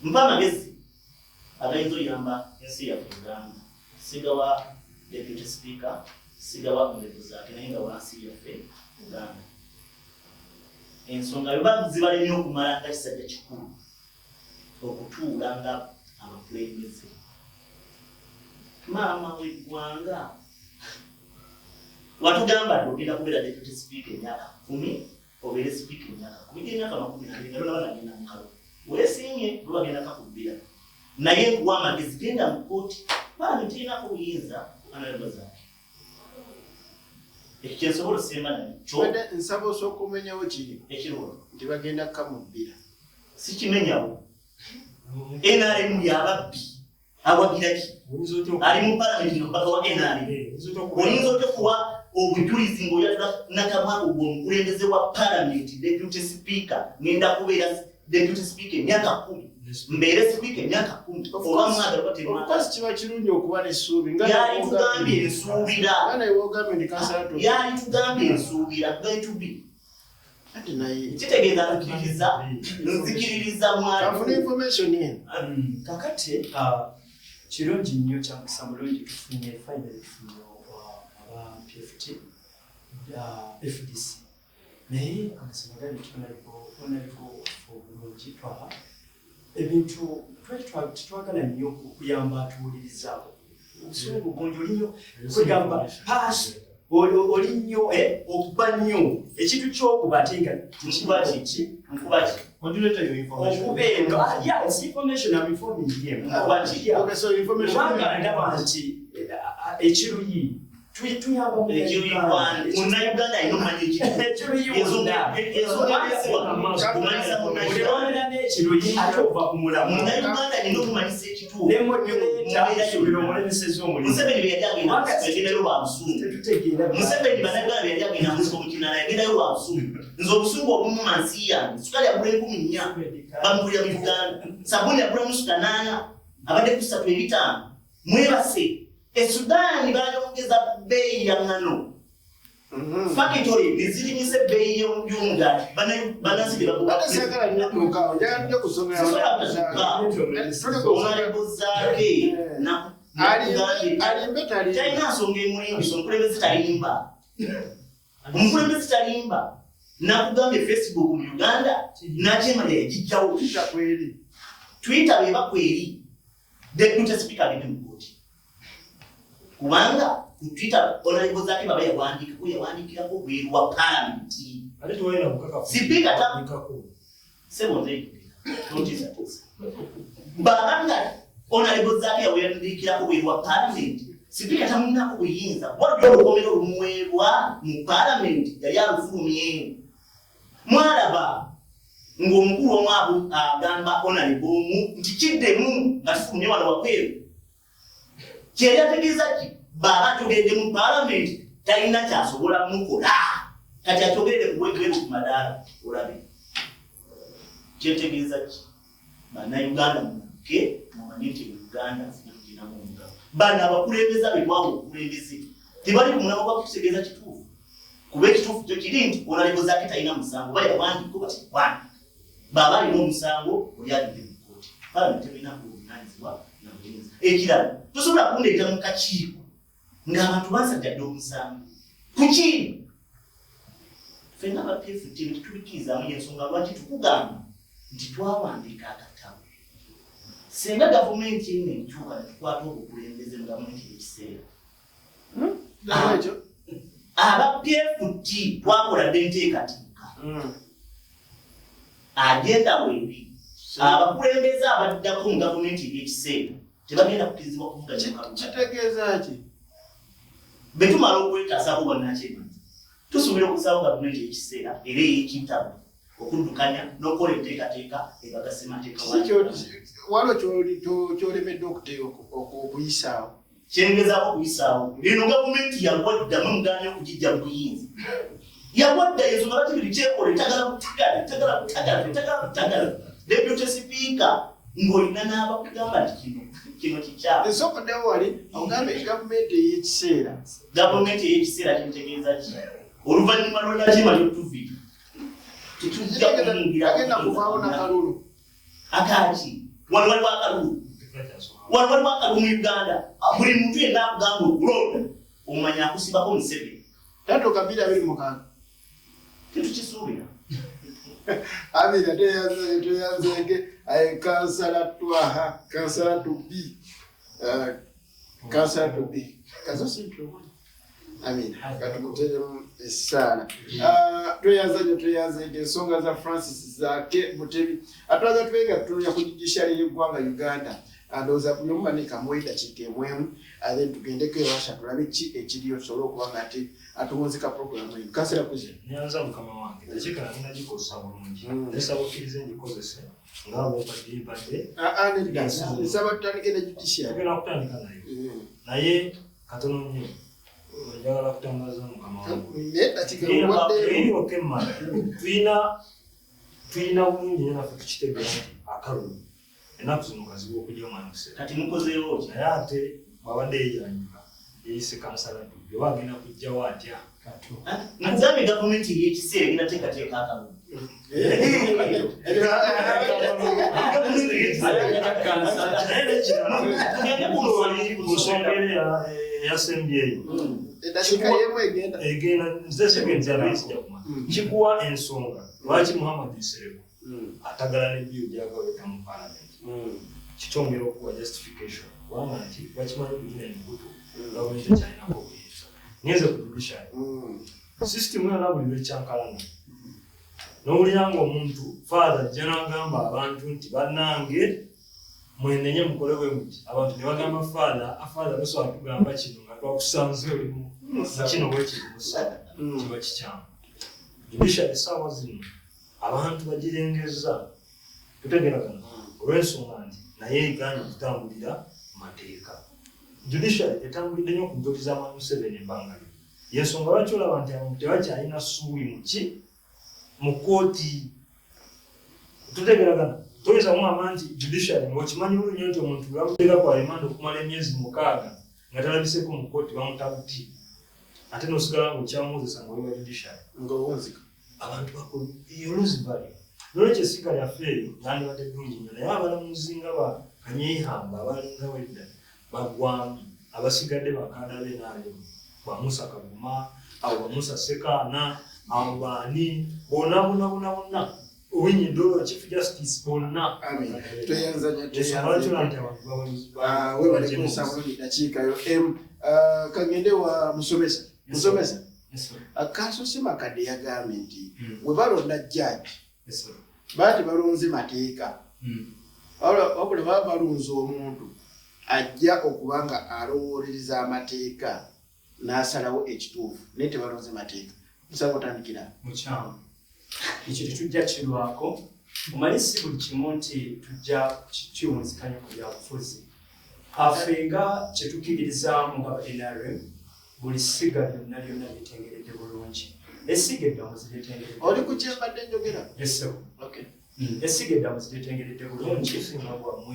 Speaker 1: Mpa amagezi agayinza oyamba ensi yaffe Uganda, sigawa deputy speaker, sigawa Honorable Zaake, naye nga wansi yaffe Uganda. Ensonga bwe zibalemye okumala nga kisajja kikulu okutuula nga abakulembeze, maama w'eggwanga watugamba nti ogenda kubeera deputy speaker emyaka 10, obeere speaker emyaka 10, emyaka 20 nga tonaba nagenda mu kalulu. Weesiimye, lwe bagenda kakubbira, naye nkuwa amagezi, genda mu kooti. Palamenti erinako obuyinza Honorable Zaake. Ekyo kyensobola osemba nakyo.
Speaker 2: Mbadde nsaba osooka omenyawo kiri
Speaker 1: ekirwa
Speaker 2: nti bagenda kukamubbira.
Speaker 1: Sikimenyawo. NRM yababbi. Awagira ki? Ali mu palamenti nomubaka wa NRM. Oyinza otya okuwa obujulizi ng'oyatula nakamwako gwe omukulembeze wa palamenti, deputy speaker, ngenda kubeera deputy speaker emyaka 10, mbeere speaker emyaka 10, oba mwagala oba temwagala?
Speaker 2: Of course kiba kirungi okuba n'essuubi nga
Speaker 1: Yali tugambye ensuubira.
Speaker 2: Nga naye wogambye nti kansala to
Speaker 1: Yali tugambye ensuubira going to be.
Speaker 2: Ate naye
Speaker 1: Kitegeeza nzikiririza, nzikiririza.
Speaker 2: Kanfune
Speaker 1: Mwali
Speaker 2: information eno.
Speaker 4: Kakati kirungi nnyo, kyamukisa mulungi tufunye, finally tufunye aba PFT, FDC, naye amazima gali nti honorable waffe obulungi twaha ebintu twali tetwagala nnyo okuyamba atuwulirizaako obusungu bungi olinyo kwegamba paasi oli nnyo okuba nnyo ekintu kyokuba ate nga
Speaker 1: Nkuba ki?
Speaker 4: ki
Speaker 1: Nkuba ki?
Speaker 3: Modulator your information.
Speaker 4: Okuba eno, yeah, it's information, I'm informing him.
Speaker 1: Nkuba ki?
Speaker 4: Yeah.
Speaker 2: Okay, so information.
Speaker 4: Kubanga ndaba nti ekiruyi tuyamba
Speaker 1: Munnayuganda alina omumanya ekiruyi.
Speaker 4: Ekiruyi wonna.
Speaker 1: Ensonga kumanyisa munnayuganda.
Speaker 4: Olewamera n'ekiruyi ate ova ku mulamu.
Speaker 1: Munnayuganda alina okumanyisa ekituufu.
Speaker 4: Ne modulator suubira omulemeseza omulimu.
Speaker 1: Museveni bwe yali agenda yagendayo lwa busungu.
Speaker 4: Tetutegeera.
Speaker 1: Museveni, bannayuganda, bwe yali agenda mu nsiko mu kinaana, yagendayo lwa busungu. Nze obusungu obumuma nsi yange, sukali agula 4000, bamugulira mu Uganda, sabuni agula musuka nana, abadde ku ssatu ebitaano. Mwebase e Sudaani bayongeza bbeeyi ya ŋŋano, factory nezirinyisa ebbeeyi y'omugaati, bannansi be
Speaker 2: Ate saagala nnyo tuukaawo, njagala tujja ku nsonga ya
Speaker 1: Honorable Zaake.
Speaker 2: Alimbe talimba?
Speaker 1: Talina nsonga emulimbisa. Omukulembeze talimba, omukulembeze talimba. Nakugambye Facebook mu Uganda nakyemala yagijjawo.
Speaker 2: Twitter kweri.
Speaker 1: Twitter beba kweri. Deputy Speaker agende mu kkooti, kubanga ku Twitter Honorable Zaake baba yawandiikako, yawandiikirako bweru wa Palamenti.
Speaker 3: Ate tewalina bukakafu.
Speaker 1: Sipiika
Speaker 3: Bikako.
Speaker 1: Sebo, nze totiisatiisa. Bw'abanga Honorable Zaake yawandiikirako bweru wa Palamenti, Sipiika tamulinako buyinza. Waliwo olukomero olumuweebwa mu Palamenti, yali alufulumye. Mwalaba ng'omukulu omu agamba Honorable omu nti kiddemu nga tufulumye wano wabweru. Kyeyali ategeeza ki? Bw'aba akyogedde mu Palamenti talina kyasobola mukola, kati akyogerere ku bweru ku madaala olabe. Kyetegeeza ki? Bannayuganda mulamuke, mumanye nti Uganda tuginamu omugabo. Bano abakulembeze abetwawa obukulembeze tebali ku mulamwa gwa kututegeeza kituufu, kuba ekituufu kyo kiri nti Honorable Zaake talina musango. Oba yawandiika oba teyawandiika, bw'aba alina omusango oli agende mu kkooti. Palamenti tebalinaku buvunaanyizibwa na buyinza. Ekirala, tosobola kundeeta mu kakiiko ng'abantu bansajjadde omusango. Kuki ffenna aba PFT tetubikirizaamu? Yensonga lwaki tukugamba nti twawandiika akatabo. Singa gavumenti eno enkyuka ne tukwata obukulembeze mu gavumenti y'ekiseera,
Speaker 2: Ekyo.
Speaker 1: aba PFT twakola dde enteekateeka, agenda weeri. Abakulembeze abaddako mu gavumenti ey'ekiseera tebagenda kukkirizibwa kuvuga.
Speaker 2: Kitegeeza ki?
Speaker 1: Bwe tumala okwetaasako bwannakyemanyi, tusuubira okusaawo gavumenti ey'ekiseera era ey'ekitabo okuddukanya n'okukola enteekateeka ebaga ssemateeka wa
Speaker 2: Kiki waliwo kyolemeddwa okuyisaawo?
Speaker 1: Kyengezaako okuyisaawo, eno gavumenti yagwadda, mwe mugaanye okugijja mu buyinza. Yagwadda, ensonga lwaki biri kyekola, etagala kutagala, etagala kutagala, etagala kutagala. Deputy Speaker, ng'olina n'abakugamba nti kino kikyamu.
Speaker 2: Ensookoddewo wali ogambe gavumenti ey'ekiseera.
Speaker 1: Gavumenti ey'ekiseera kintegeeza ki? Oluvannyuma lw'olakima lyotuvi tetujja kuyingira.
Speaker 2: Agenda kuvaawo nakalulu.
Speaker 1: Akaki? Wano waliwo akalulu, wano waliwo akalulu mu Uganda. Buli muntu yenna akugamba okulonda, omanya akusibako Museveni.
Speaker 2: Tatuuka 2026.
Speaker 1: Tetukisuubira.
Speaker 2: Abiri ate tweyanzege kansala Twaha, kansala to be, kansala to be kazo simpyo. Amina, katumuteremu essaala. Tweyanza nnyo, tweyanzege ensonga za Francis Zaake Mutebi. Atwaza twega tutunuulira ku judiciary y'eggwanga Uganda. Ndowooza buli omu banika muwe eddakiika emwemu, then tugendeko ewasha tulabe ki ekiriyo, tusobole okuba nga ate atuwunzika programu eno. Kansala Kuze.
Speaker 3: Nyanza mukama wange, dakiika nange nagikozesa bulungi. Nesaba okkirize ngikozese nga bwompadde mpadde.
Speaker 2: Nedda, nsaba tutandike ne judiciary.
Speaker 3: Tugenda kutandika nayo, naye katono nnyo. Njagala kutangaza mukama wange.
Speaker 2: Naye dakiika owaddeyo.
Speaker 3: Okemmala tulina bulungi nnyo, naffe tukitegeera nti akalulu ennaku zino kazibu okujja omwana museera.
Speaker 1: Kati mukozeewo ki?
Speaker 3: Naye ate bw'abadde yeyanjula yeyise kansala Dubbi, oba agenda kujjawo atya?
Speaker 1: Nzambe, gavumenti ey'ekiseera egenda teekateeka akalulu.
Speaker 3: Naye nekirala, ku nsonga era eyasembyeyo,
Speaker 2: Eddakiika yemu egenda.
Speaker 3: Egenda nze seconds abiri zijja kumala. Kikuwa ensonga lwaki Muhammad Nsereko atagala ne bill gyagaweta mu Parliament. Kikyongera okuwa justification, kubanga nti bakimanyi kugina emikutu gavumenti ekyalinako obuyinza. Ngenze ku judiciary system yonna, buli lwekyankalana nowulira nga omuntu father ajja n'agamba abantu nti bannange mwenenye mukole bwe muti, abantu ne bagamba father, "Father, tosobola tugamba kino nga twakusanze olimu kino bwekiri musa." Kiba kikyamu. Judiciary essaawa zino abantu bagirengeza, tutegeragana, olw'ensonga nti naye egaanye okutambulira mateeka. Judiciary etambulidde nnyo ku ntoli za Mwami Museveni ebbanga lyo. Yensonga lwaki olaba nti abantu tebakyalina ssuubi muki mu kooti. Tutegeragana? Toyinza kugamba nti judiciary ng'okimanyi bulungi nti omuntu bamuteeka ku remand okumala emyezi 6 nga talabiseeko mu kooti, bamuta buti, ate nosigala ng'okyamuwozesa nga oli wa judiciary.
Speaker 2: Ng'owunzika.
Speaker 3: Abantu lose value. Nolwekyo essiga lyaffe eryo lyandibadde ddungi nnyo, naye abalamuzi nga ba Kanyeihamba abalingawo edda baggwamu. Abasigadde bakanda b'NRM, ba Musa Kaguma, abo ba Musa Sekaana, abo baani, bonna bonna bonna bonna.
Speaker 4: Owiny Dollo, Chief Justice bonna.
Speaker 2: Amin. Tweyanza nnyo,
Speaker 4: Ensonga
Speaker 2: tweyanza.
Speaker 4: lwaki nti abantu
Speaker 2: Ah, webale kunsaba bulungi dakiika yo emu. Ah, kangende wa musomesa. Musomesa, Kanso Ssemakadde yagambye nti we balonda jjaji baba tebalonze mateeka, wabula baba balonze omuntu ajja okuba nga alowoolereza amateeka n'asalawo ekituufu, naye tebalonze mateeka. Nsaba otandikira.
Speaker 4: Mukyamu, ekyo tetujja kirwako. Omanyi si buli kimu nti tujja kiwunzikanya ku byabufuzi. Affe nga kyetukkiririzaamu nga ba NRM, buli ssiga lyonna lyonna lyetengeredde bulungi. Essiga eddamuzi lyetengeredde.
Speaker 2: Oli ku kyembadde njogera?
Speaker 4: Yes, sir.
Speaker 2: Okay.
Speaker 4: Essiga eddamuzi lyetengeredde bulungi.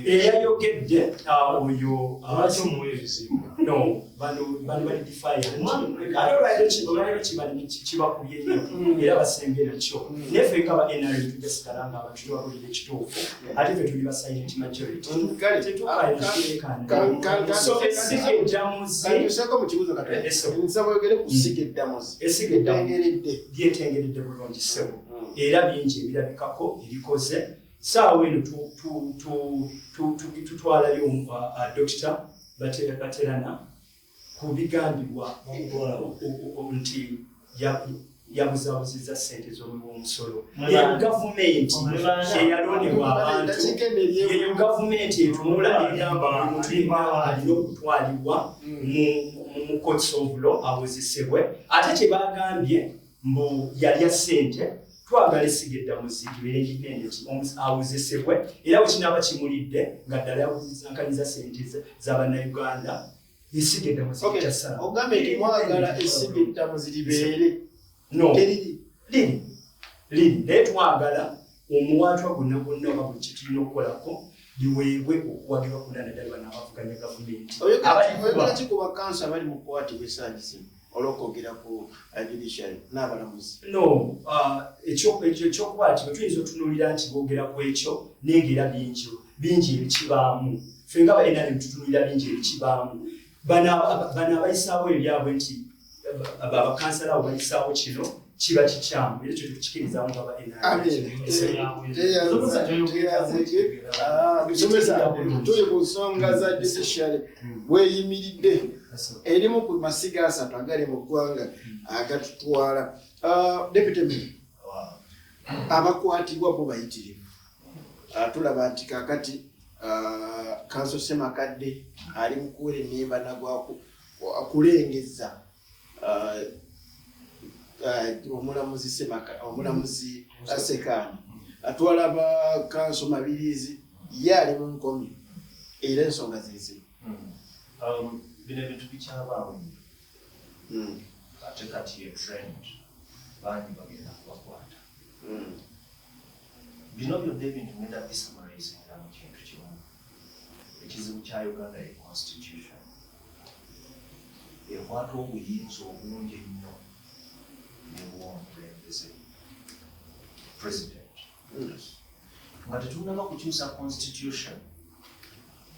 Speaker 4: Eyayogedde oyo
Speaker 3: Lwaki omuwa ebizibu?
Speaker 4: No, bano bali defiant. Ate olwaliro kibakubye nnyo era basembye nakyo. Naye ffe nga ba NRM tujja sigala nga abantu tubabulira ekituufu, ate ffe tuli ba silent majority.
Speaker 2: Kale,
Speaker 4: Tetukaayana. So essiga eddamuzi
Speaker 2: kantuseeko mu kibuuzo katono.
Speaker 4: Yes, sir.
Speaker 2: Nsaba oyogere ku ssiga eddamuzi.
Speaker 4: Essiga eddamuzi
Speaker 2: Lyetengeredde.
Speaker 4: Lyetengeredde bulungi, ssebo, era bingi ebirabikako erikoze. Saawa eno tutwalayo Dokita Baterana ku bigambibwa nti yabuzaabuzizza ssente z'omuwi w'omusolo. Eyo gavumenti eyalondebwa abantu, eyo gavumenti etunula egamba buli muntu yenna alina okutwalibwa mu courts of law awozesebwe. Ate kye bagambye mbu yalya ssente, twagala essiga eddamuzi libeere independent, awozesebwe, era bwe kinaaba kimulidde nga ddala yabuzankaniza ssente z'abannayuganda, essiga eddamuzi
Speaker 2: Okay,
Speaker 4: likyasala.
Speaker 2: Ogambye nti mwagala essiga eddamuzi libeere.
Speaker 4: No.
Speaker 2: Teriri.
Speaker 4: Liri liri, naye twagala omuwaatwa gwonna gwonna oba buli kyetulina okukolako liweebwe okuwagirwa kwonna, naddala bano abavuganya gavumenti.
Speaker 2: Oyogera ki ku bakanso abali mu kukwatibwa essaawa zino olw'okwogera ku judiciary n'abalamuzi?
Speaker 4: No, ekyo ekyokuba nti bwe tuyinza otunuulira nti boogera ku ekyo, naye nga era bingi bingi ebikibaamu. Ffe nga ba NRM tutunuulira bingi ebikibaamu. Bano abayisaawo ebyabwe nti abakansala abo bayisaawo kino, kiba kikyamu, era ekyo tetukikirizaamu nga ba NRM.
Speaker 2: Musomesa, tuli ku nsonga za judiciary bweyimiridde, erimu ku masiga asatu agali mu ggwanga agatutwala. Ah, Deputy Mayor, abakwatibwa bo bayitirivu. Ah, tulaba nti kakati Kanso Semakadde ali mu kuwerennemba nagwa kulengeza omulamuzi Semaka, omulamuzi Sekaana. Twalaba Kanso Mabirizi ye ali mu nkomi, era ensonga zezino.
Speaker 1: Bino ebintu bikyabaawo nnyo, ate kati ye trend, bangi bagenda kubakwata. Bino byonna ebintu ngenda bisummarizinga mu kintu kimu: ekizibu kya Uganda ye constitution ekwata obuyinza obungi ennyo nebuwa omukulembeze, president. Nga tetunaba kukyusa constitution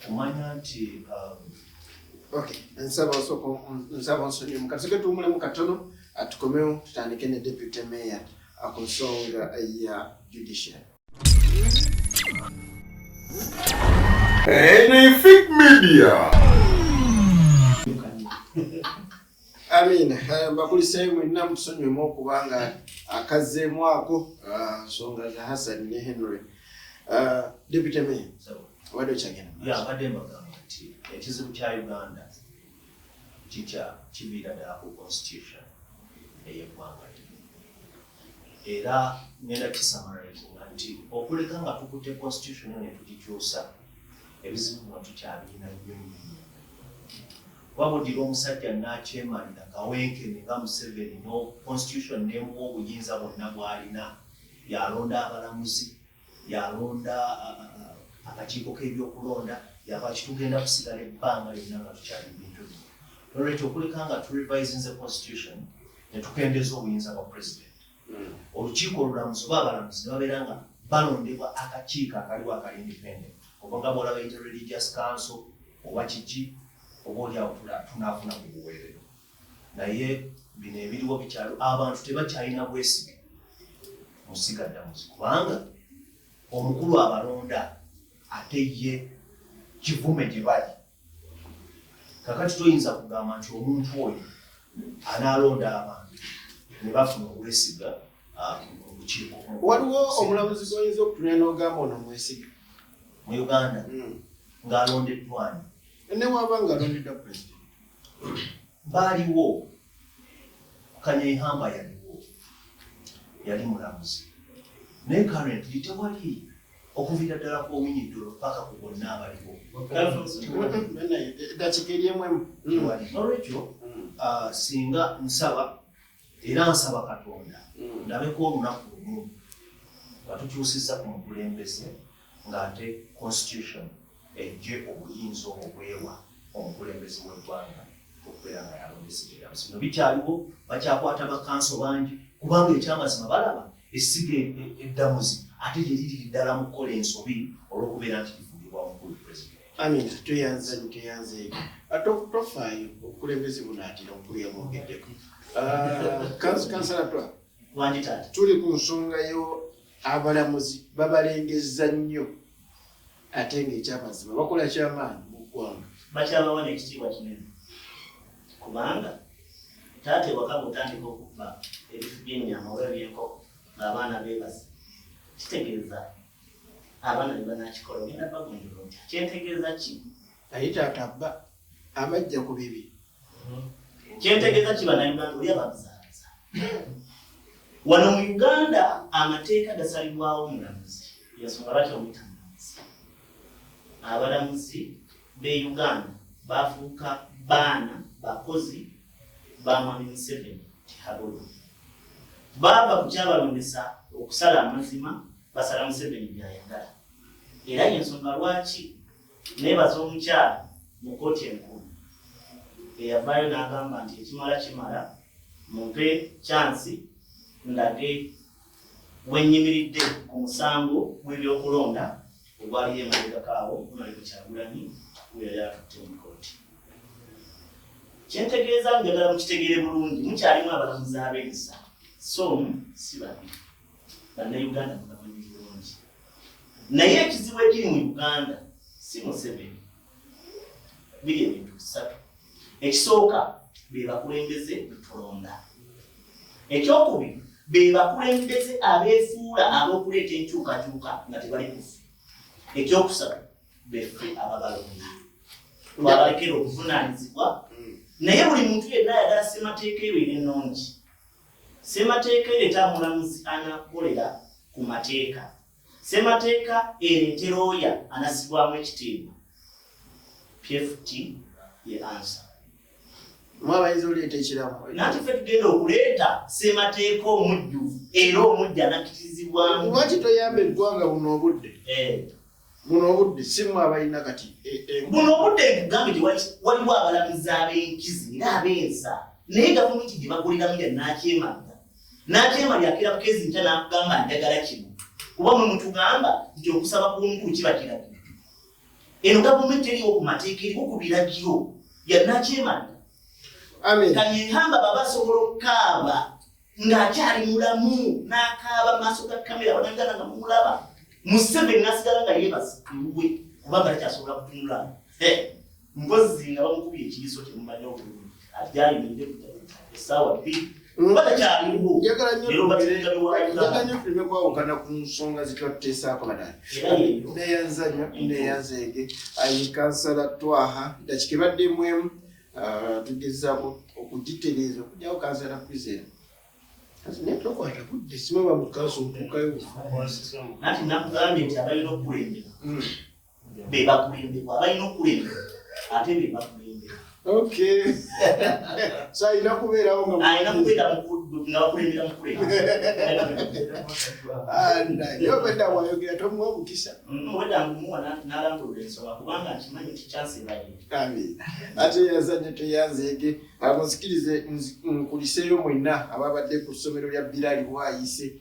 Speaker 1: kumanya nti
Speaker 2: Okay, nsaba osooka, nsaba onsonyiwe, kasooke tuwummulemu katono, tukomewo tutandike ne deputy mayor ku nsonga ya judiciary.
Speaker 5: Anything Media.
Speaker 2: Amina. Mbakuliseeyo mwenna, mutusonyiwemu okuba nga akazzeemu ako, nsonga za Hassan ne Henry. Deputy mayor, obadde okyagenda mu maaso.
Speaker 1: Ya, mbadde mbagamba nti ekizibu kya Uganda kikya kiviira ddala ku constitution ey'eggwanga lino, era ngenda kisummarizinga nti okuleka nga tukutte constitution eyo ne tugikyusa, ebizibu bino tukyabirina nnyo nnyo nnyo. Kuba buddira omusajja nakyemalira kawenkene nga Museveni, no constitution nemuwa obuyinza bwonna bw'alina, yalonda abalamuzi, yalonda akakiiko k'ebyokulonda, yakola kitugenda kusigala ebbanga lyonna nga tukyali mu bintu bino. Nolwekyo okuleka nga turevisinze constitution ne tukendeeza obuyinza bwa president, olukiiko olulamuzi oba abalamuzi ne babeera nga balondebwa akakiiko akaliwo akali independent, oba nga bwolaba interreligious council oba kiki, oba oliawo tunaafuna ku buweerero. Naye bino ebiriwo bikyalo, abantu tebakyalina bwesige mu ssiga ddamuzi kubanga
Speaker 8: Omukulu abalonda ate ye kivume gye bali. Kakati toyinza kugamba nti omuntu oyo anaalonda abantu ne bafuna obwesiga mu lukiiko.
Speaker 2: Waliwo omulamuzi gw'oyinza okutunula n'ogamba ono mwesiga
Speaker 8: mu Uganda ng'alondeddwa ani?
Speaker 2: Ne waba ng'alondeddwa pulezidenti.
Speaker 8: Baaliwo, Kanyeihamba yaliwo, yali mulamuzi naye currently tewali okuviira ddala ku Owiny Dollo paka ku bonna abaliwo.
Speaker 2: Eddakiika eri emu emu.
Speaker 8: Tewali. Nolwekyo singa nsaba era nsaba Katonda ndabeko olunaku lumu nga tukyusizza ku mukulembeze ng'ate constitution ejje obuyinza obwo bwewa omukulembeze w'eggwanga okubeera nga yalondesa ebiramuzi. Bino bikyaliwo, bakyakwata bakanso bangi kubanga ekyamazima balaba essiga eddamuzi ate teriri ddala mu kukola ensobi olw'okubeera nti lifugibwa mukulu pulezidenti.
Speaker 2: Amina, tweyanza nnyo tweyanzeege. Tofaayo obukulembeze bunaatera omukulu yamwogeddeko. Kansala Twa,
Speaker 1: Wangi taata.
Speaker 2: Tuli ku nsonga yo abalamuzi babalengezza nnyo ate ng'ekyamazima bakola kyamaanyi mu ggwanga.
Speaker 1: Bakyabawa n'ekitiibwa kinene kubanga taata ewaka bw'otandika okubba ebifi by'ennyama oba eby'enkoko ng'abaana beebase kitegeeza abaana be banaakikola ogenda bagunjula otya? Kyentegeeza ki?
Speaker 2: Naye taata abba abajja ku bibi.
Speaker 1: Kyentegeeza ki bannayuganda oli ababuzaabuza. Wano mu Uganda amateeka gasalibwawo mulamuzi, yensonga lwaki omuyita mulamuzi. Abalamuzi b'e Uganda bafuuka baana bakozi ba Mwami Museveni Tihabulwa. Baava ku kyabalondesa okusala amazima, basala Museveni by'ayagala. Era y'ensonga lwaki neebaza omukyala mu kkooti enkulu eyavaayo n'agamba nti ekimala kimala, mumpe kyansi ndage wennyimiridde ku musango gw'ebyokulonda ogwaliyo emabegako awo Honorable Kyagulanyi gwe yali atutte mu kkooti. Kyentegeeza njagala mukitegeere bulungi, mukyalimu abalamuzi ab'ensa, so omu si babiri. Bannayuganda mubamanyi bulungi, naye ekizibu ekiri mu Uganda si Museveni, biri ebintu bisatu. Ekisooka be bakulembeze betulonda, ekyokubiri be bakulembeze abeefuula ab'okuleeta enkyukakyuka nga tebali kuffe, ekyokusatu beffe ababalonda twabalekera obuvunaanyizibwa. Naye buli muntu yenna ayagala ssemateeka ebeere ennungi, ssemateeka ereeta omulamuzi anakolera ku mateeka, ssemateeka ereete looya anassibwamu ekitiibwa. PFT ye ansa.
Speaker 2: Mwe abayinza oleeta ekiramu.
Speaker 1: Nanti ffe tugenda okuleeta ssemateeka omujjuvu era omujja anakkirizibwamu.
Speaker 2: Lwaki toyamba eggwanga buno obudde? Buno obudde si mmwe abalina kati.
Speaker 1: Buno obudde nkugambye nti waliwo abalamuzi ab'enkizi era ab'ensa, naye gavumenti gye bakoleramu ya nnaakyemalira. Nnaakyemalira akeera bukeezi nkya n'akugamba njagala kino, kuba mwe mutugamba nti okusaba kw'omukulu kiba kiragiro. Eno gavumenti teriiwo ku mateeka, eriwo ku biragiro ya nnaakyemalira. Kanyeihamba baba asobola okukaaba ng'akyali mulamu n'akaaba mu maaso ga kamera bannayuganda nga mumulaba, Museveni n'asigala nga yeebase ewuwe kubanga takyasobola kutunula. Mpozi nga bamukubye ekiyiso kyemumanyi obulungi ati gyayimiridde essaawa bbiri kuba takyaliwo.
Speaker 2: Njagala nnyo tuleme kwawukana ku nsonga zetwatuteesaako banange. Neyanza nnyo neyanzeege ayi kansala Twaha, dakika ebadde emu emu tugezaako okugitereeza okujjako kansala Kwizera. Naye tokwata budde simaba mu kanso otuukayo.
Speaker 1: Anti nakugambye nti abalina okukulembera be bakulemberwa, abalina okukulembera ate be bakulembera.
Speaker 2: Okay. So alina kubeerawo nga
Speaker 1: alina kubeera nga bakulembera mukulembera.
Speaker 2: Naye obwedda bw'ayogera tomuwa mukisa.
Speaker 1: Obwedda nkumuwa n'alambulula ensonga kubanga nkimanyi nti chance ebayo.
Speaker 2: Amiina. Ate yazanye teyanzeege. Munzikirize nkuliseeyo mwenna ababadde ku ssomero lya Bilali Bwayise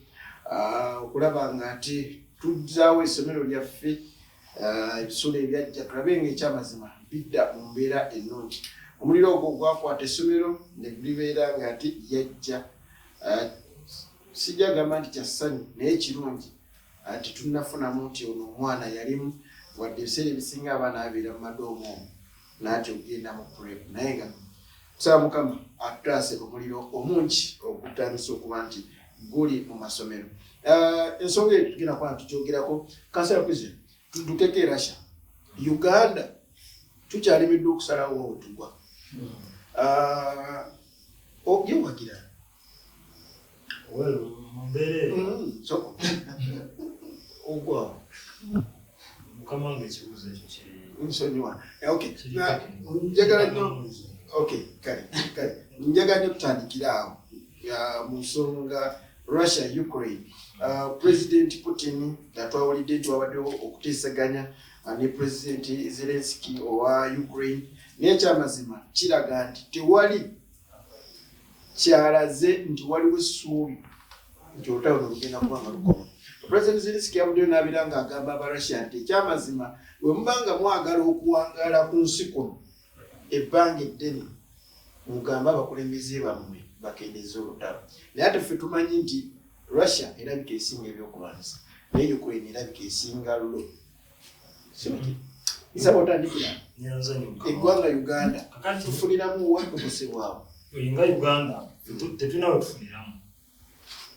Speaker 2: okulaba nga ate tuzzaawo essomero lyaffe, ebisulo ebyajja tulabe ng'ekyamazima bidda mu mbeera ennungi. Omuliro ogwo gwakwata essomero ne libeera nga ate yajja. Sijja gamba nti kya ssanyu naye kirungi. Tetunnafunamu nti ono omwana yalimu, wadde ebiseera ebisinga abaana babeera mu madoomu omwo naati okugenda mu prep, naye nga tusaba Mukama atutaase omuliro omungi ogutandise okuba nti guli mu masomero. Ensonga eyo tugenda kuba tukyogerako. Kansala President, tuddukeko e Russia. Uganda tukyalimiddwa okusalawo wetugwa. Yewagira ogwa.
Speaker 3: Mukama wange, ekibuuzo ekyo kiri
Speaker 2: Nsonyiwa. Njagala nnyo, okay, kale kale, njagala nnyo tutandikire awo mu nsonga Russia Ukraine. President Putin atwawulidde nti wabaddewo okuteesaganya ne President Zelenski owa Ukraine, naye ekyamazima kiraga nti tewali kyalaze nti waliwo essuubi nti olutalo luno lugenda kuba nga lukoma. President Zelenski yavuddeyo n'abeera ng'agamba Abarussia nti ekyamazima bwe muba nga mwagala okuwangaala ku nsi kuno ebbanga eddene, mugambe abakulembeze bammwe bakendeeze olutalo. Naye ate ffe tumanyi nti Russia erabika esinga ebyokulwanyisa, naye Ukraine erabika esinga lulo. Nsaba otandikira eggwanga Uganda, tufuniramu wa? Tukosebwawo?
Speaker 3: Nga Uganda tetulina we tufuniramu.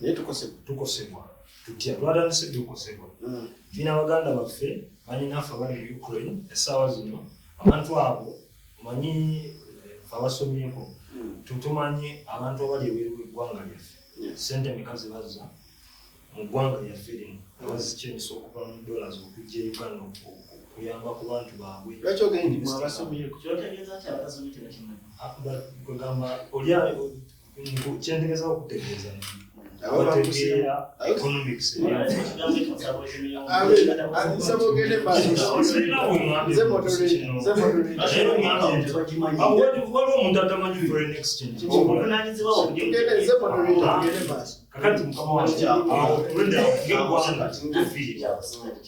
Speaker 2: Naye tukosebwa.
Speaker 3: Tukosebwa tutya? Twatandise ddi okukosebwa? Tulina baganda baffe, banyinaffe abali mu Ukraine essaawa zino. Abantu abo omanyi, fe abasomyeko tumanyi abantu abali ebweru w'eggwanga lyaffe, sente meka ze bazza mu ggwanga lyaffe lino, abazikyenyisa okuva mu dollars okujja e Uganda okuyamba ku bantu baabwe.
Speaker 2: Lwaki ogenda nti mwabasomyeko?
Speaker 1: Kyotegeeza nti abatasomye tebakimanyi?
Speaker 3: Kwegamba oli kyentegeeza okutegeeza nti abategeera economics.
Speaker 1: Ekigambo ekyo nsaba okimenya.
Speaker 2: Nsaba ogende maaso. Nze moderator, nze moderator.
Speaker 3: Waliwo omuntu atamanyi foreign exchange?
Speaker 1: Obuvunaanyizibwa.
Speaker 2: Tugende, nze moderator, tugende maaso.
Speaker 3: Kakati mukama wange, awo tulwedde awo ng'eggwanga tufiirwa,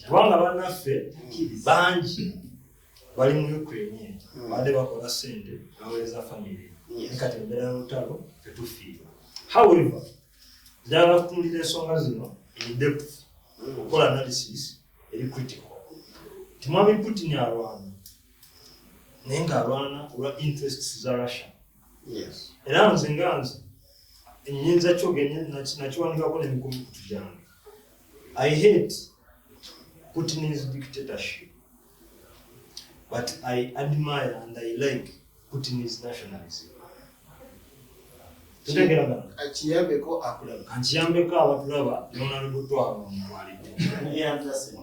Speaker 3: kubanga bannaffe bangi bali mu Ukraine eyo, badde bakola sente baweereza famire. Kati embeera y'olutalo tetufiirwa. However, njagala kutunulira ensonga zino in depth, okukola analysis eri critical nti mwami Putin alwana, naye ng'alwana olwa interests za Russia. Era nze nga nze nyinza kyogenya, nakiwandikako nemikutu gyange, I hate Putin's dictatorship, but I admire and I like Putin's nationalism. Tutegeragana?
Speaker 2: Akiyambeko akulaba.
Speaker 3: Kankiyambeko abatulaba nonalugutwabamwalidde.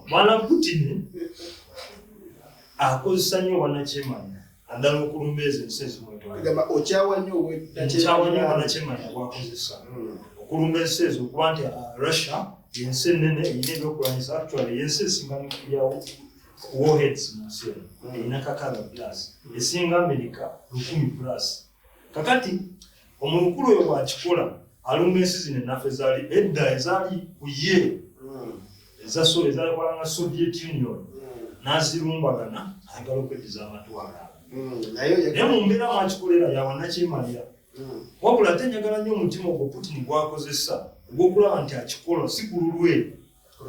Speaker 3: Mwana Putin akozesa nnyo obwannakyemalira, naddala okulumba ezo ensi ezimwetoolodde.
Speaker 2: Gamba okyawa nnyo.
Speaker 3: Nkyawa nnyo obwannakyemalira bwakozesa okulumba ensi ezo, okuba nti Russia yensi ennene erina ebyokulwanyisa. Actually, yensi esinga nuclear warheads mu nsi eno, erina 6 plus, esinga America 1000 plus. Kakati omukulu oyo bwakikola, alumba ensi zino ennafu ezaali edda ezaali ku ye ezakolanga Soviet Union, n'azirumbagana, ayagala okweddiza amatwalo ago.
Speaker 2: Naye
Speaker 3: naye mu mbeera mwakikolera yawanakyemalira. Wabula ate njagala nnyo omutima ogwo Putin gwakozesa ogw'okulaba nti akikola si ku lulwe, ku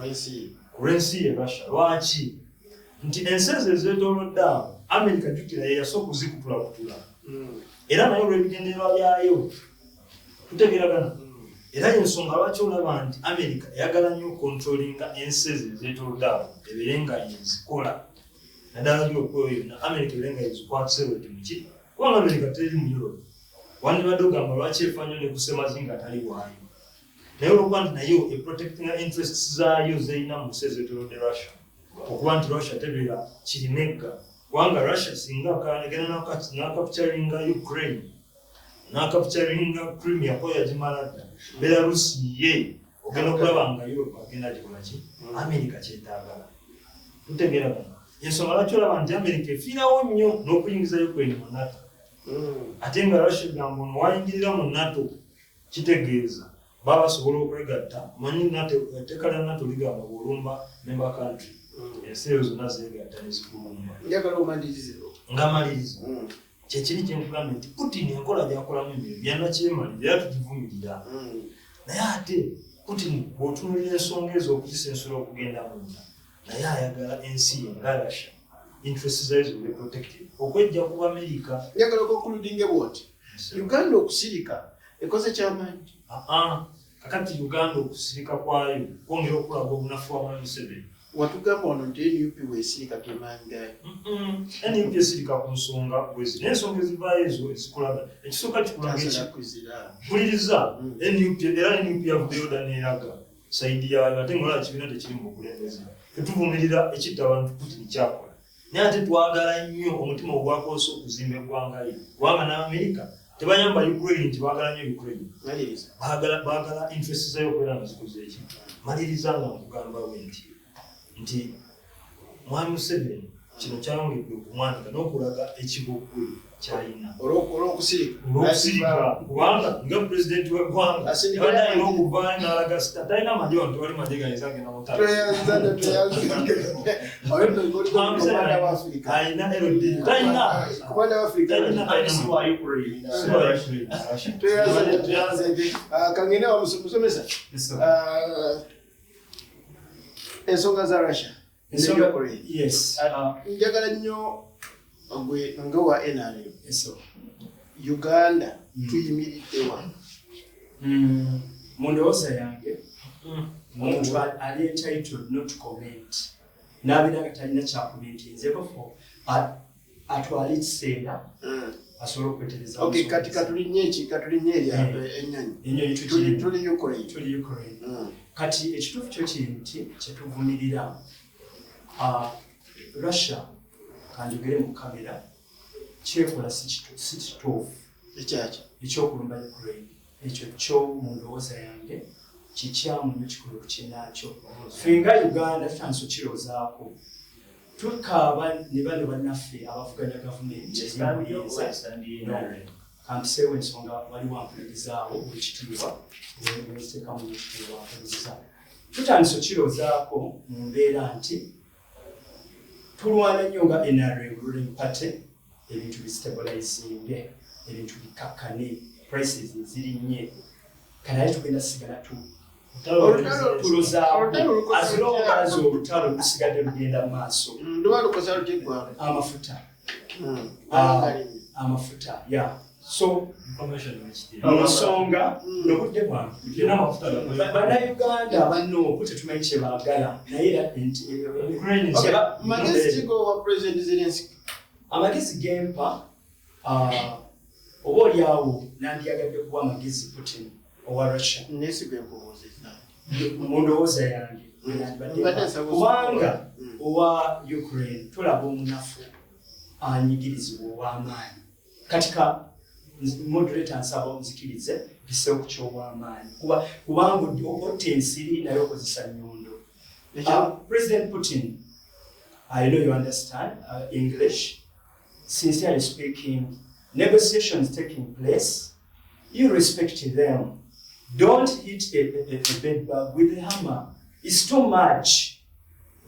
Speaker 3: lw'ensi ye Russia. Lwaki nti ensi ezo ezeetoolodde awo, America jjukira ye yasooka okuzikutulakutula, era naye olw'ebigendererwa byayo. Tutegeragana? Era yensonga lwaki olaba nti America eyagala nnyo okontrolinga ensi ezo ezeetoolodde awo, ebeere nga yezikola, naddala Europe eyo yonna, America ebeere nga yezikwatise bweti muki, kubanga America teri mu Europe. Wandibadde ogamba lwaki efa nnyo ne ku Semazinga atali waayo, naye olwokuba nti nayo eprotectinga interests zaayo zerina mu nsi ezeetoolodde Russia, okuba nti Russia tebeera kirimegga, kubanga Russia singa egenda n'acapturinga Ukraine, n'acapturinga Crimea, ko yagimala dda, Belarus ye ogenda okulaba nga Europe agenda gikola ki? America kyetaagala. Tutegeeragana? Ensonga lwaki olaba nti America efiirawo nnyo n'okuyingiza Ukraine mu NATO, ate nga Russia egamba ono wayingirira mu NATO kitegeeza baba basobola okwegatta. Omanyi NATO, etteeka lya NATO ligamba bw'olumba member country, ensi ezo zonna zeegatta nezikulumba.
Speaker 2: Njagala omalirize.
Speaker 3: Nga maliriza, kyekiri kyenkugambye nti Putin enkola gyakolamu emirimu yanakyemalira, era tugivumirira. Naye ate Putin bw'otunuulira ensonga ezo okuzisensula okugenda munda, naye ayagala ensi ye nga Russia interest zayo zibe protected okwejja ku Amerika.
Speaker 5: Njagala okonkuludinge bwoti, Uganda okusirika ekoze kyamaanyi.
Speaker 3: Kakati Uganda okusirika kwayo kwongera okulaga obunafu bwa Mwami Museveni.
Speaker 5: Watugamba wano nti NUP bwesirika gemaanyi gayo.
Speaker 3: NUP esirika ku nsonga bwezi, naye ensonga ezivaayo ezo ezikulaga ekisooka kikulaga mpuliriza NUP, era NUP yavuddeyo dda n'eraga sayidi yaayo, ate nga olaba kibiina tekiri mu bukulembeze. Tetuvumirira ekitta abantu Putin kyakola, naye ate twagala nnyo omutima ogwakozesa okuzimba eggwanga lye, kubanga n'Amerika tebayamba Ukraine nti baagala nnyo Ukraine, baagala interest zayo okubeera nga zikoze eki. Maliriza nga nkugamba bwe nti Mwami Museveni kino kyayongedde okumwanika n'okulaga ekibogwe kyalina
Speaker 5: olw'okusirika,
Speaker 3: kubanga nga pulezidenti w'eggwanga abadde alina okuvaayo n'alaga sita talina magye wano, tewali magye gayinza agenda mu ttale. Alina LD talina.
Speaker 5: Kangende wa musomesa ensonga za Russia.
Speaker 4: Yes.
Speaker 5: Njagala nnyo gwe nga wa NRM, Uganda tuyimiriddewa?
Speaker 4: Mu ndowooza yange, omuntu ali entitled not to comment, n'abeera nga talina kyakumentinzeko fo atwale ekiseera asobole okwetereza.
Speaker 5: Kati katulinye eki, katulinye ennyonyi.
Speaker 4: Ennyonyi.
Speaker 5: Tuli Ukraine.
Speaker 4: Tuli Ukraine. Kati ekituufu kyo kiri nti kyetuvumirira Russia, kanjogere mu kamera, kyekola si kituufu.
Speaker 5: Ekyaki?
Speaker 4: Ekyokulumba Ukraine, ekyo kyo mu ndowooza yange kikyamu nnyo, kikulu kinaakyo. Ffe nga Uganda tutandise okirowoozaako, tukaaba ne bano bannaffe abavuganya gavumenti. Kampiseewo ensonga, waliwo ampulirizaawo wekitiibwa, weziteekamu ekitiibwa ampuliriza. Tutandise okirowoozaako mu mbeera nti tulwana nnyo nga NRM ruling party, ebintu bistabilizinge, ebintu bikakkane, prices zirinnye, kanaye tugenda sigala tulozaako as long as olutalo lusigadde lugenda mu maaso.
Speaker 5: Luba lukosa lutya eggwanga?
Speaker 4: Amafuta, amafuta ya. So mu nsonga nobudde bwange, Bannayuganda banooku tetumanyi kye baagala, naye era
Speaker 5: Magezi kigowa President Zelensky?
Speaker 4: Amagezi gempa, oba oliawo nandyagadde kuwa amagezi Putin owa Russia.
Speaker 5: Nesigwe nkubuuzizza.
Speaker 4: Mu ndowooza yange, kubanga owa Ukraine tulaba omunafu anyigirizibwa ow'amaanyi. Kati ka moderator, nsaba onzikirize mpisewo ku ky'ow'amaanyi, kubanga otta ensiri naye okozesa nnyondo. President Putin, I know you understand English. Sincerely speaking, negotiations taking place, you respect them. Don't hit a bed bug with a hammer. It's too much.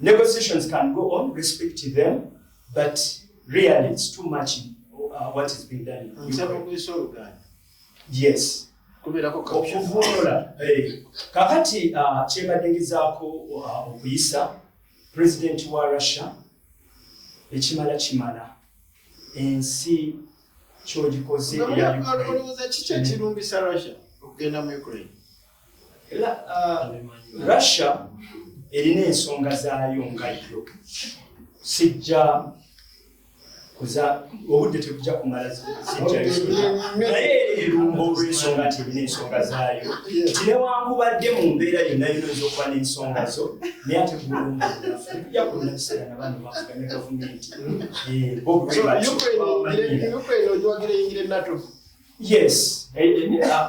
Speaker 4: Negotiations can go on, respect them, but really it's too much what is being done in
Speaker 5: Nsaba
Speaker 4: Ukraine.
Speaker 5: okuyisa Oluganda.
Speaker 4: Yes.
Speaker 5: Kubeerako caption.
Speaker 4: Okuvunula. Kakati kyembadde ngezaako okuyisa president wa Russia, ekimala kimala ensi kyogikoze eya Ukraine.
Speaker 5: Olowooza kiki ekirumbisa Russia okugenda mu Ukraine?
Speaker 4: Russia erina ensonga zaayo nga yo, sijja kuza, obudde tebujja kumala zijjayo, naye erumba olw'ensonga nti erina ensonga zaayo, nti newankubadde mu mbeera yonna yonna oyinza okuba n'ensonga zo, naye ate gulumba obunafu. Tetujja kuluna biseera na bano bavuganya gavumenti. Bo bwe
Speaker 5: So,
Speaker 4: batyo,
Speaker 5: Ukraine
Speaker 4: babamanyiira.
Speaker 5: Ukraine ogiwagira eyingire NATO?
Speaker 4: Yes,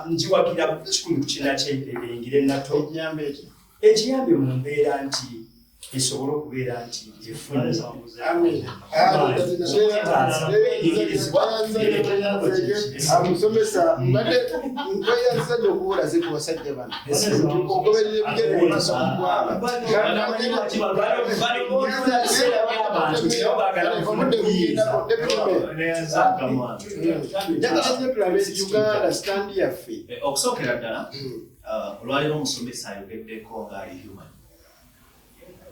Speaker 4: ngiwagira 100% eyingire NATO.
Speaker 5: Ekiyambe ekyo?
Speaker 4: Ekiyambe mu mbeera nti esobole okubeera nti efunye
Speaker 5: Amen.
Speaker 4: Enyigirizibwa.
Speaker 5: Musomesa, mbadde nkweyanziza nnyo okuwulaze ku basajja bano ogoberera ebigere mu maaso mu ggwanga. Obudde bugendako. Deputy Mayor, njagala nnyo tulabe Uganda stand yaffe.
Speaker 1: Okusookera ddala,
Speaker 8: Olwaleero omusomesa ayogeddeko ng'ali human,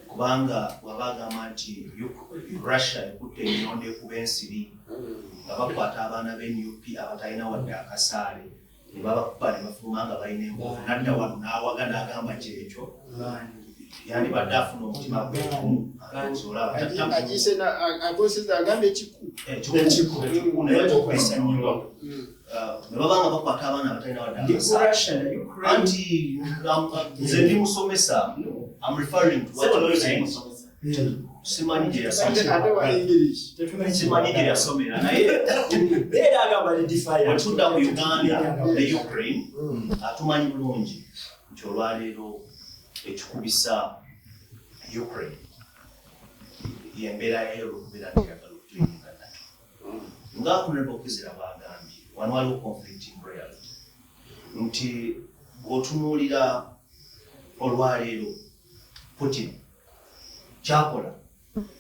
Speaker 8: kubanga bw'aba agamba nti Russia ekutte ennyondo ekuba ensiri nga bakwata abaana b'e NUP abatalina wadde akasaale ne babakuba ne bafuluma nga balina enkovu, nadda wano n'awaga n'agamba kyekyo, yandibadde afuna omutima gwegumu. Olaba
Speaker 2: akozesa agamba ekiku.
Speaker 8: Ekiku ne bakikuba ennyondo ne baba nga bakwata abaana abatalina wadde akasaale. Anti nze ndi musomesa, I'm referring to what you're saying. Simanyi gye yasomera, simanyi gye yasomera, naye bwe tudda ku Uganda ne Ukraine, atumanyi bulungi nti olwaleero ekikubisa Ukraine yembeera yayo olwokubeera nti eyagala okujoininga NATO. Nga Honorable Kwizera bwagambye, wano waliwo conflicting reality nti bw'otunuulira olwaleero Putin kyakola,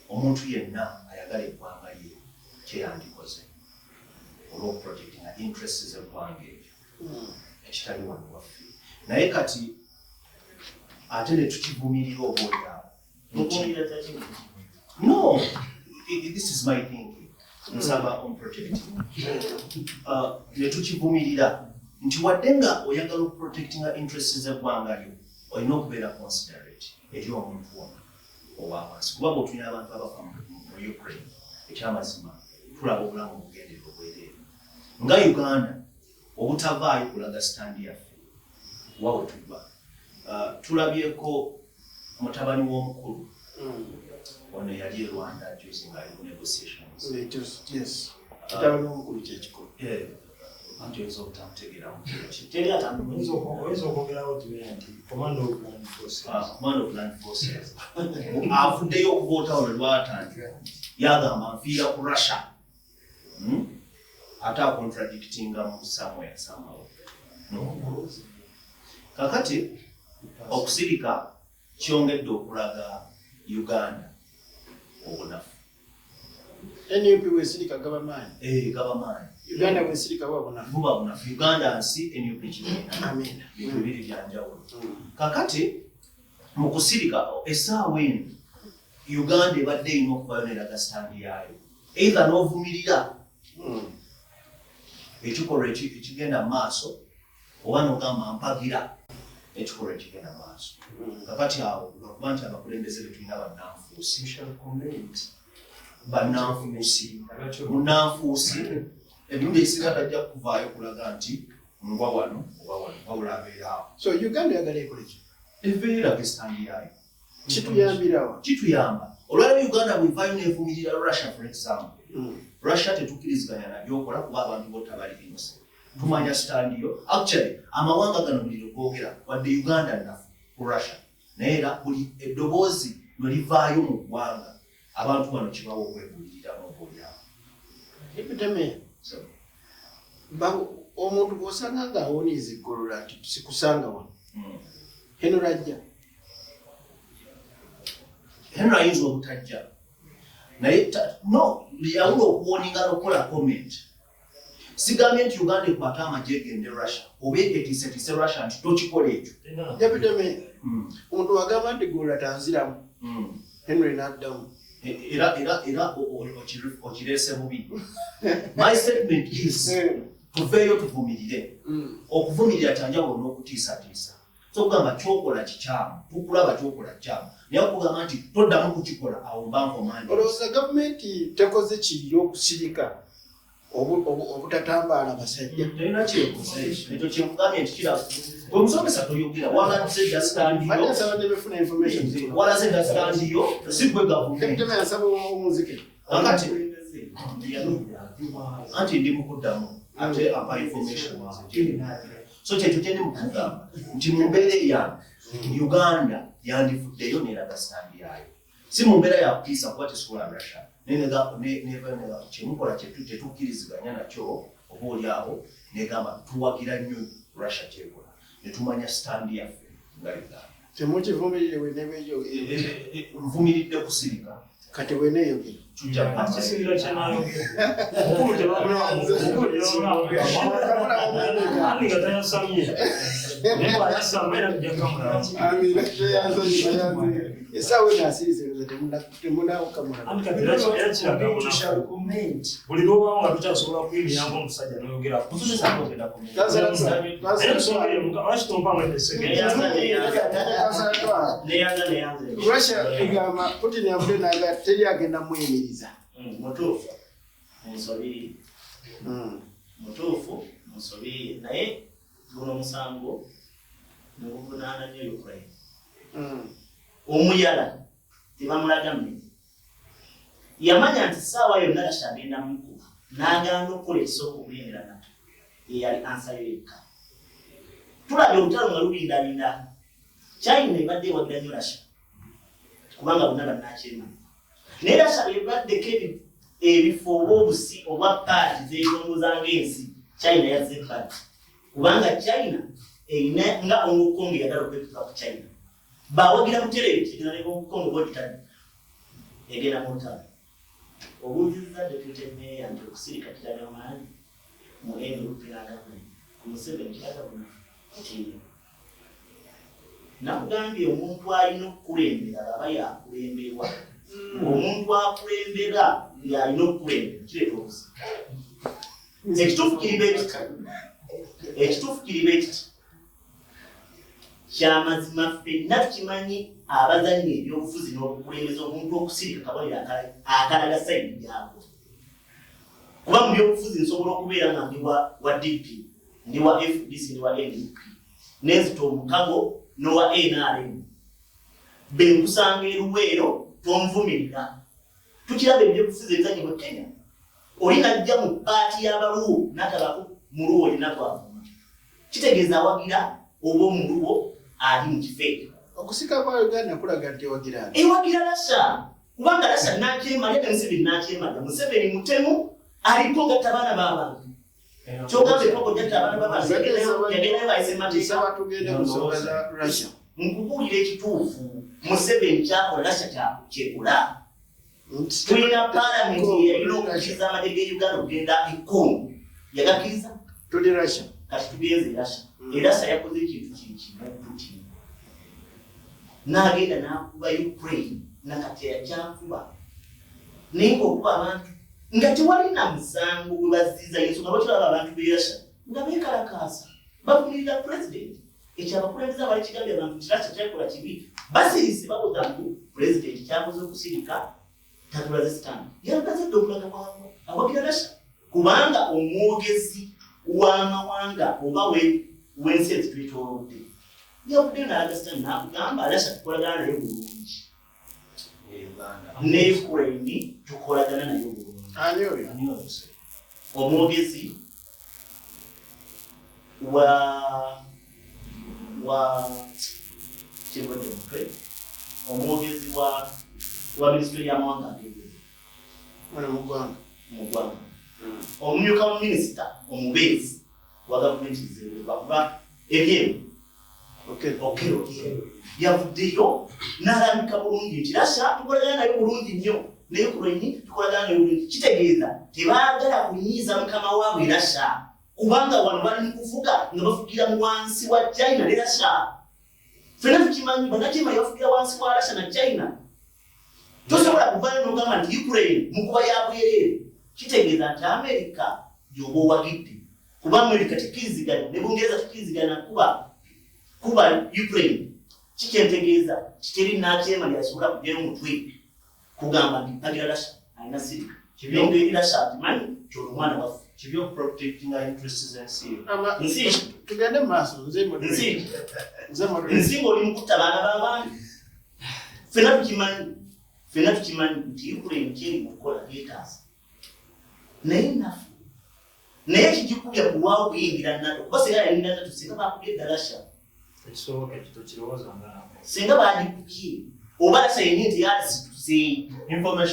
Speaker 8: omuntu yenna ayagala eggwanga lye kyeyandikoze olw'okuprotectinga interests z'eggwanga eryo ekitali wano waffe. Naye kati ate ne tukivumirira oba oliawo. No, this is my thinking, nsaba on protecting ne tukivumirira nti wadde nga oyagala okuprotectinga interests z'eggwanga lyo, olina okubeera considerate eri omuntu ono owa wansi, kuba bw'otunira abantu abafa mu Ukraine, ekyamazima tulaba obulamu obugendera obwereere. Nga Uganda obutavaayo kulaga stand yaffe wa we tuva. Tulabyeko mutabani w'omukulu ono yali e Rwanda juzi ng'ali mu negotiations.
Speaker 2: Mutabani w'omukulu kyekikulu.
Speaker 8: Anti oyinza obutamutegeeramu.
Speaker 1: Teri atamumanyi.
Speaker 3: Oyinza okwongerawo tubeera nti Commander of Land Forces.
Speaker 8: Commander of Land Forces avuddeyo okuva olutalo lwe lwatandika, yagamba nfiira ku Russia. Ate acontradictinga mu somewhere somehow. No. Kakati okusirika kyongedde okulaga Uganda obunafu.
Speaker 2: NUP bwesirika gaba maanyi.
Speaker 8: Eh, gaba maanyi.
Speaker 2: Uganda bwesirika buba bunafu.
Speaker 8: Buba bunafu. Uganda nsi, NUP kibiina.
Speaker 2: Amiina.
Speaker 8: Bintu bibiri byanjawulo. Kakati mu kusirika essaawa eno Uganda ebadde erina okuvayo neraga stand yaayo, either n'ovumirira ekikolwa ekigenda mu maaso oba n'ogamba mpagira ekikolwa ekigenda mu maaso. Kakati awo lwakuba nti abakulembeze betulina bannanfuusi, bannanfuusi, munnanfuusi emirundi egisinga tajja kuvaayo kulaga nti ngwa wano oba wano, wabula abeera awo.
Speaker 2: So Uganda oyagala ekole ki?
Speaker 8: Eveeyo eraga stand yaayo.
Speaker 2: Kituyambirawa?
Speaker 8: Kituyamba olwalaba Uganda bwevaayo nevumirira Russia, for example, Russia tetukkiriziganya nabyokola kuba abantu botta bali innocent, tumanya stand yo. Actually amawanga gano buli lwegogera, wadde Uganda nafu ku Russia, naye era buli eddoboozi lwe livaayo mu ggwanga, abantu bano kibawo okwebuliriramu oba oliawo.
Speaker 2: Deputy Mayor, omuntu bw'osanga ng'awoniiza eggolola nti sikusanga wano, Henry ajja.
Speaker 8: Henry ayinza obutajja, naye no yawula okuwarninga n'okukola comment. Sigambye nti Uganda ekwate amagye egende Russia oba etiisetiise Russia nti tokikola ekyo.
Speaker 2: Deputy Mayor, omuntu wagamba nti golola tanziramu, Henry n'addamu.
Speaker 8: Era okireese bubi. My statement is tuveeyo tuvumirire. Okuvumirira kyanjawulo n'okutiisatiisa. So okugamba kyokola kikyamu, tukulaba kyokola kikyamu, naye okugamba nti toddamu kukikola, awo mba nkomandi.
Speaker 2: Olowooza gavumenti tekoze kiri okusirika obutatambaala basajja?
Speaker 8: Terina kyekoze. Ekyo kyenkugambye nti kira gwe musomesa toyogera, walaze dda stand yo.
Speaker 2: Badde nsaba ne befuna information.
Speaker 8: Walaze dda stand yo, si gwe gavumenti.
Speaker 2: Deputy Mayor, nsaba omuzike.
Speaker 8: Kakati anti ndi mukuddamu ate ampa information. So kyekyo kyendi mukugamba nti mu mbeera eyange Uganda yandivuddeyo neraga stand yaayo, si mu mbeera yakutiisa kuba tesobola Russia, naye kyemukola tetukkiriziganya nakyo oba oli awo, negamba tuwagira nnyo Russia kyekola, netumanya stand yaffe nga Uganda.
Speaker 2: Temukivumirire wenebeyo?
Speaker 8: Nvumiridde kusirika.
Speaker 2: Kati weneeyogera.
Speaker 8: Tujja.
Speaker 3: Kisinzira kyenayogera. Mukulu tebamulaba, mukulu tebamulaba. Ani nga tayasamye.
Speaker 2: Amina, essaawa eno asirize temunawukamula.
Speaker 3: Buli lwobawo nga tukyasobola kuyimirira ng'omusajja n'oyogera.
Speaker 2: Russia egamba Putin yavudde naga teri agenda muyimiriza.
Speaker 1: Mutuufu munsobi, mutuufu munsobi, naye guno omusango nguvunaana nnyo Ukraine. Omuyala tebamulaga mmere, yamanya nti ssaawa yonna Russia agenda mukuba, n'agaana okukola ekisooka okuyingira NATO, eyali ansayo yekka. Tulabye olutalo nga lubindabinda. China ebadde ewagira nnyo Russia kubanga bonna bannakyemanya, naye Russia ebaddeko ebifo oba obusi obwa paati zeetongoza ng'ensi. China yazze ebbali kubanga China erina nga Hong Kong eyagala okwetuka ku China, bawagira butereevu, kitegeeza ne Hong Kong bwegitadde egenda mu lutalo. Obuuzizza deputy mayor nti okusirika kiraga maanyi mu NUP, n'agamba ku Museveni kiraga bunafu. Nti nakugambye omuntu alina okukulembera baba yakulemberwa, omuntu akulembera yalina okukulembera, kireeta obuzibu. Ekituufu kiriba ekiti, ekituufu kiriba ekiti kyamazima, ffenna tukimanyi abazannya ebyobufuzi n'obukulembeze, omuntu okusirika kabonero akalaga side gyako. Kuba mu byobufuzi nsobola okubeera nga ndi wa DP, ndi wa FDC, ndi wa NUP, nenzita omukago n'owa NRM, benkusanga eruweero tonvumirira. Tukiraba ebyobufuzi ebizanyibwa Kenya, oli najja mu paati y'abaluwo n'atabako muluwo olina gwavuma, kitegeeza awagira oba omuluwo ali mu kifo ekyo.
Speaker 2: Okusika kwa Uganda kulaga nti ewagira ani?
Speaker 1: Ewagira Russia, kubanga Russia nakyemalya ne Museveni nakyemalya. Museveni mutemu, aliko gatta abaana b'abantu. Kyogamba ekoko jatta abaana b'abantu, yagendayo bayise mateeka.
Speaker 2: Nsaba tugende ku nsonga za Russia.
Speaker 1: Nkubuulira ekituufu, Museveni kyakola Russia kyekola. Tulina paalamenti yalina okukkiriza amagye ge Uganda okugenda e Congo, yagakkiriza.
Speaker 2: Tuli Russia.
Speaker 1: Kati tugenze e Russia. E Russia yakoze ekintu kyekimu Putin, n'agenda n'akuba Ukraine, nakati yakyakuba, naye ng'okuba abantu nga tewali na musango gwe bazziza. Ensonga lwaki olaba abantu b'e Russia nga beekalakaasa bavumirira president, ekyo abakulembeze abali kigambye abantu nti Russia kyakola kibi, basirise bawoza mbu president kyakoze okusirika tatulaze stand, yalaze dde okulaga awagira Russia, kubanga omwogezi w'amawanga oba w'ensi ezitwetoolodde yavuddeyo n'alaga stand n'akugamba Russia tukolagana naye bulungi, ne Ukraine tukolagana naye bulungi.
Speaker 2: Ani oyo?
Speaker 1: Omwogezi wa kibodde mutwe, omwogezi wa minisitule y'amawanga ag'ebweru.
Speaker 2: Wano mu ggwanga?
Speaker 1: Mu ggwanga, omumyuka wa minisita omubeezi wa gavumenti zeebweru ebyeru Okello yavuddeyo n'alambika bulungi nti Russia tukolagana nayo bulungi nnyo, ne Ukraine tukolagana nayo bulungi. Kitegeeza tebaagala kunyiiza mukama waabwe Russia, kubanga wano bali mu kuvuga nga bafugira mu wansi wa China ne Russia. Ffenna tukimanyi bannakyemalira bafugira wansi wa Russia na China. Tosobola kuvaayo n'ogamba nti Ukraine mukuba ya bwereere, kitegeeza nti Amerika gy'oba owagidde, kuba Amerika tekkiriziganya ne Bungereza, tekkiriziganya kuba Ukraine. Kikyentegeeza kiteri nakyemalira asobola kugyayo omutwe kugamba nti mpagira Russia, alina sirika nongeri Russia atimanyi kyolwo omwana waffe.
Speaker 8: Kibi okuprotectinga interests z'ensi yo.
Speaker 1: Nsi
Speaker 2: Tugende mu maaso, nze
Speaker 1: nsi
Speaker 2: nze moderator.
Speaker 1: Nsi ng'oli mu kutta baana b'abantu. Ffenna tukimanyi, ffenna tukimanyi nti Ukraine kyeri mu kukola yeetaasa naye nafu, naye ekigikubya kulwawo okuyingira NATO, kuba singa yayingira NATO singa bakubye edda Russia.
Speaker 3: Ekisoboka ekyo tokirowooza nga nako.
Speaker 1: Singa bagikubye oba Russia yennyini teyalisituse,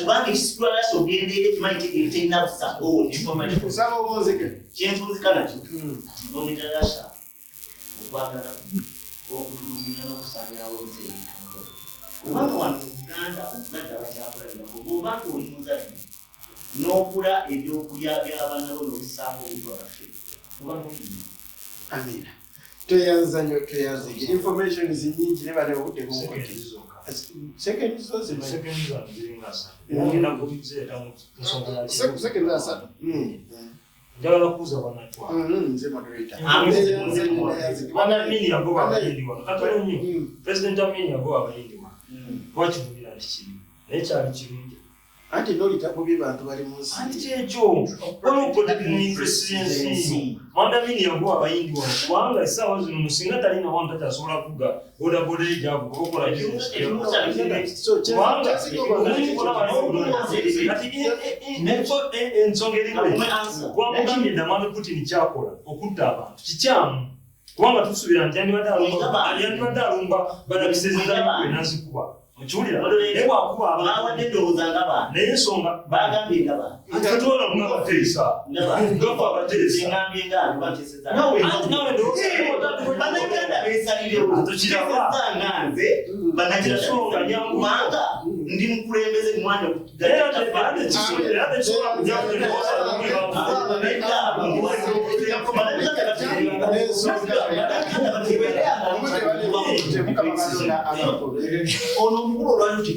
Speaker 1: kubanga ekisitula Russia ogenda eri ekimanyi nti terina busapooti.
Speaker 2: Nsaba obunzike.
Speaker 1: Kyenfunzika nakyo, nvumira Russia okwagala okutulugunya n'okusaanyaawo ensi ey'entondo, kubanga wano mu Buganda omuzadde abakyakulabirako bw'oba nga oli muzadde n'okula ebyokulya by'abaana bo n'obissaamu obutwa baffe, kuba mubi nnyo.
Speaker 2: Amiina. Tweyanza nnyo, tweyanzige. Information zinyingi ne bane obudde bunkote. Sekendi zo zimanyi.
Speaker 3: Sekendi zange ziringa 30. Ngenda kuzireeta mu nsonga ya
Speaker 2: Sekendi 30.
Speaker 3: Njagala kubuuza bannatwala.
Speaker 2: Nze moderator.
Speaker 3: Amini yagoba abayindi wano katono nnyo. President Amini yagoba abayindi wano. Twakivumira nti kibi, naye kyali kirungi.
Speaker 2: Anti noli tagobye bantu bali mu nsi.
Speaker 3: Anti kyekyo waliwo protecting interest y'ensi. Mwami Amini yagoba abayindi wano kubanga essaawa zino musinga talina wantu takyasobola kuvuga bodaboda ye gy'avuga okola bizinesi. Kubanga kati ensonga eri twamugambye dda mwami Putin kyakola okutta abantu kikyamu, kubanga tusuubira nti yandibadde alumba banabisezeza nazikuba okiwulira, naye bwakuba abantu naye ensonga
Speaker 1: bagambye nga ba
Speaker 3: tetwala nga bateesa gafa abateesa
Speaker 1: nawe
Speaker 3: nawe ndowooza
Speaker 1: Bannayuganda beesalirewo.
Speaker 3: Tukiraba.
Speaker 1: Nga nze
Speaker 3: Ensonga nyangu.
Speaker 1: kubanga ndi mukulembeze mwanya.
Speaker 3: Era tekisobola kujja ndowooza.
Speaker 2: N'ensonga
Speaker 1: Ono omukulu olwaliro.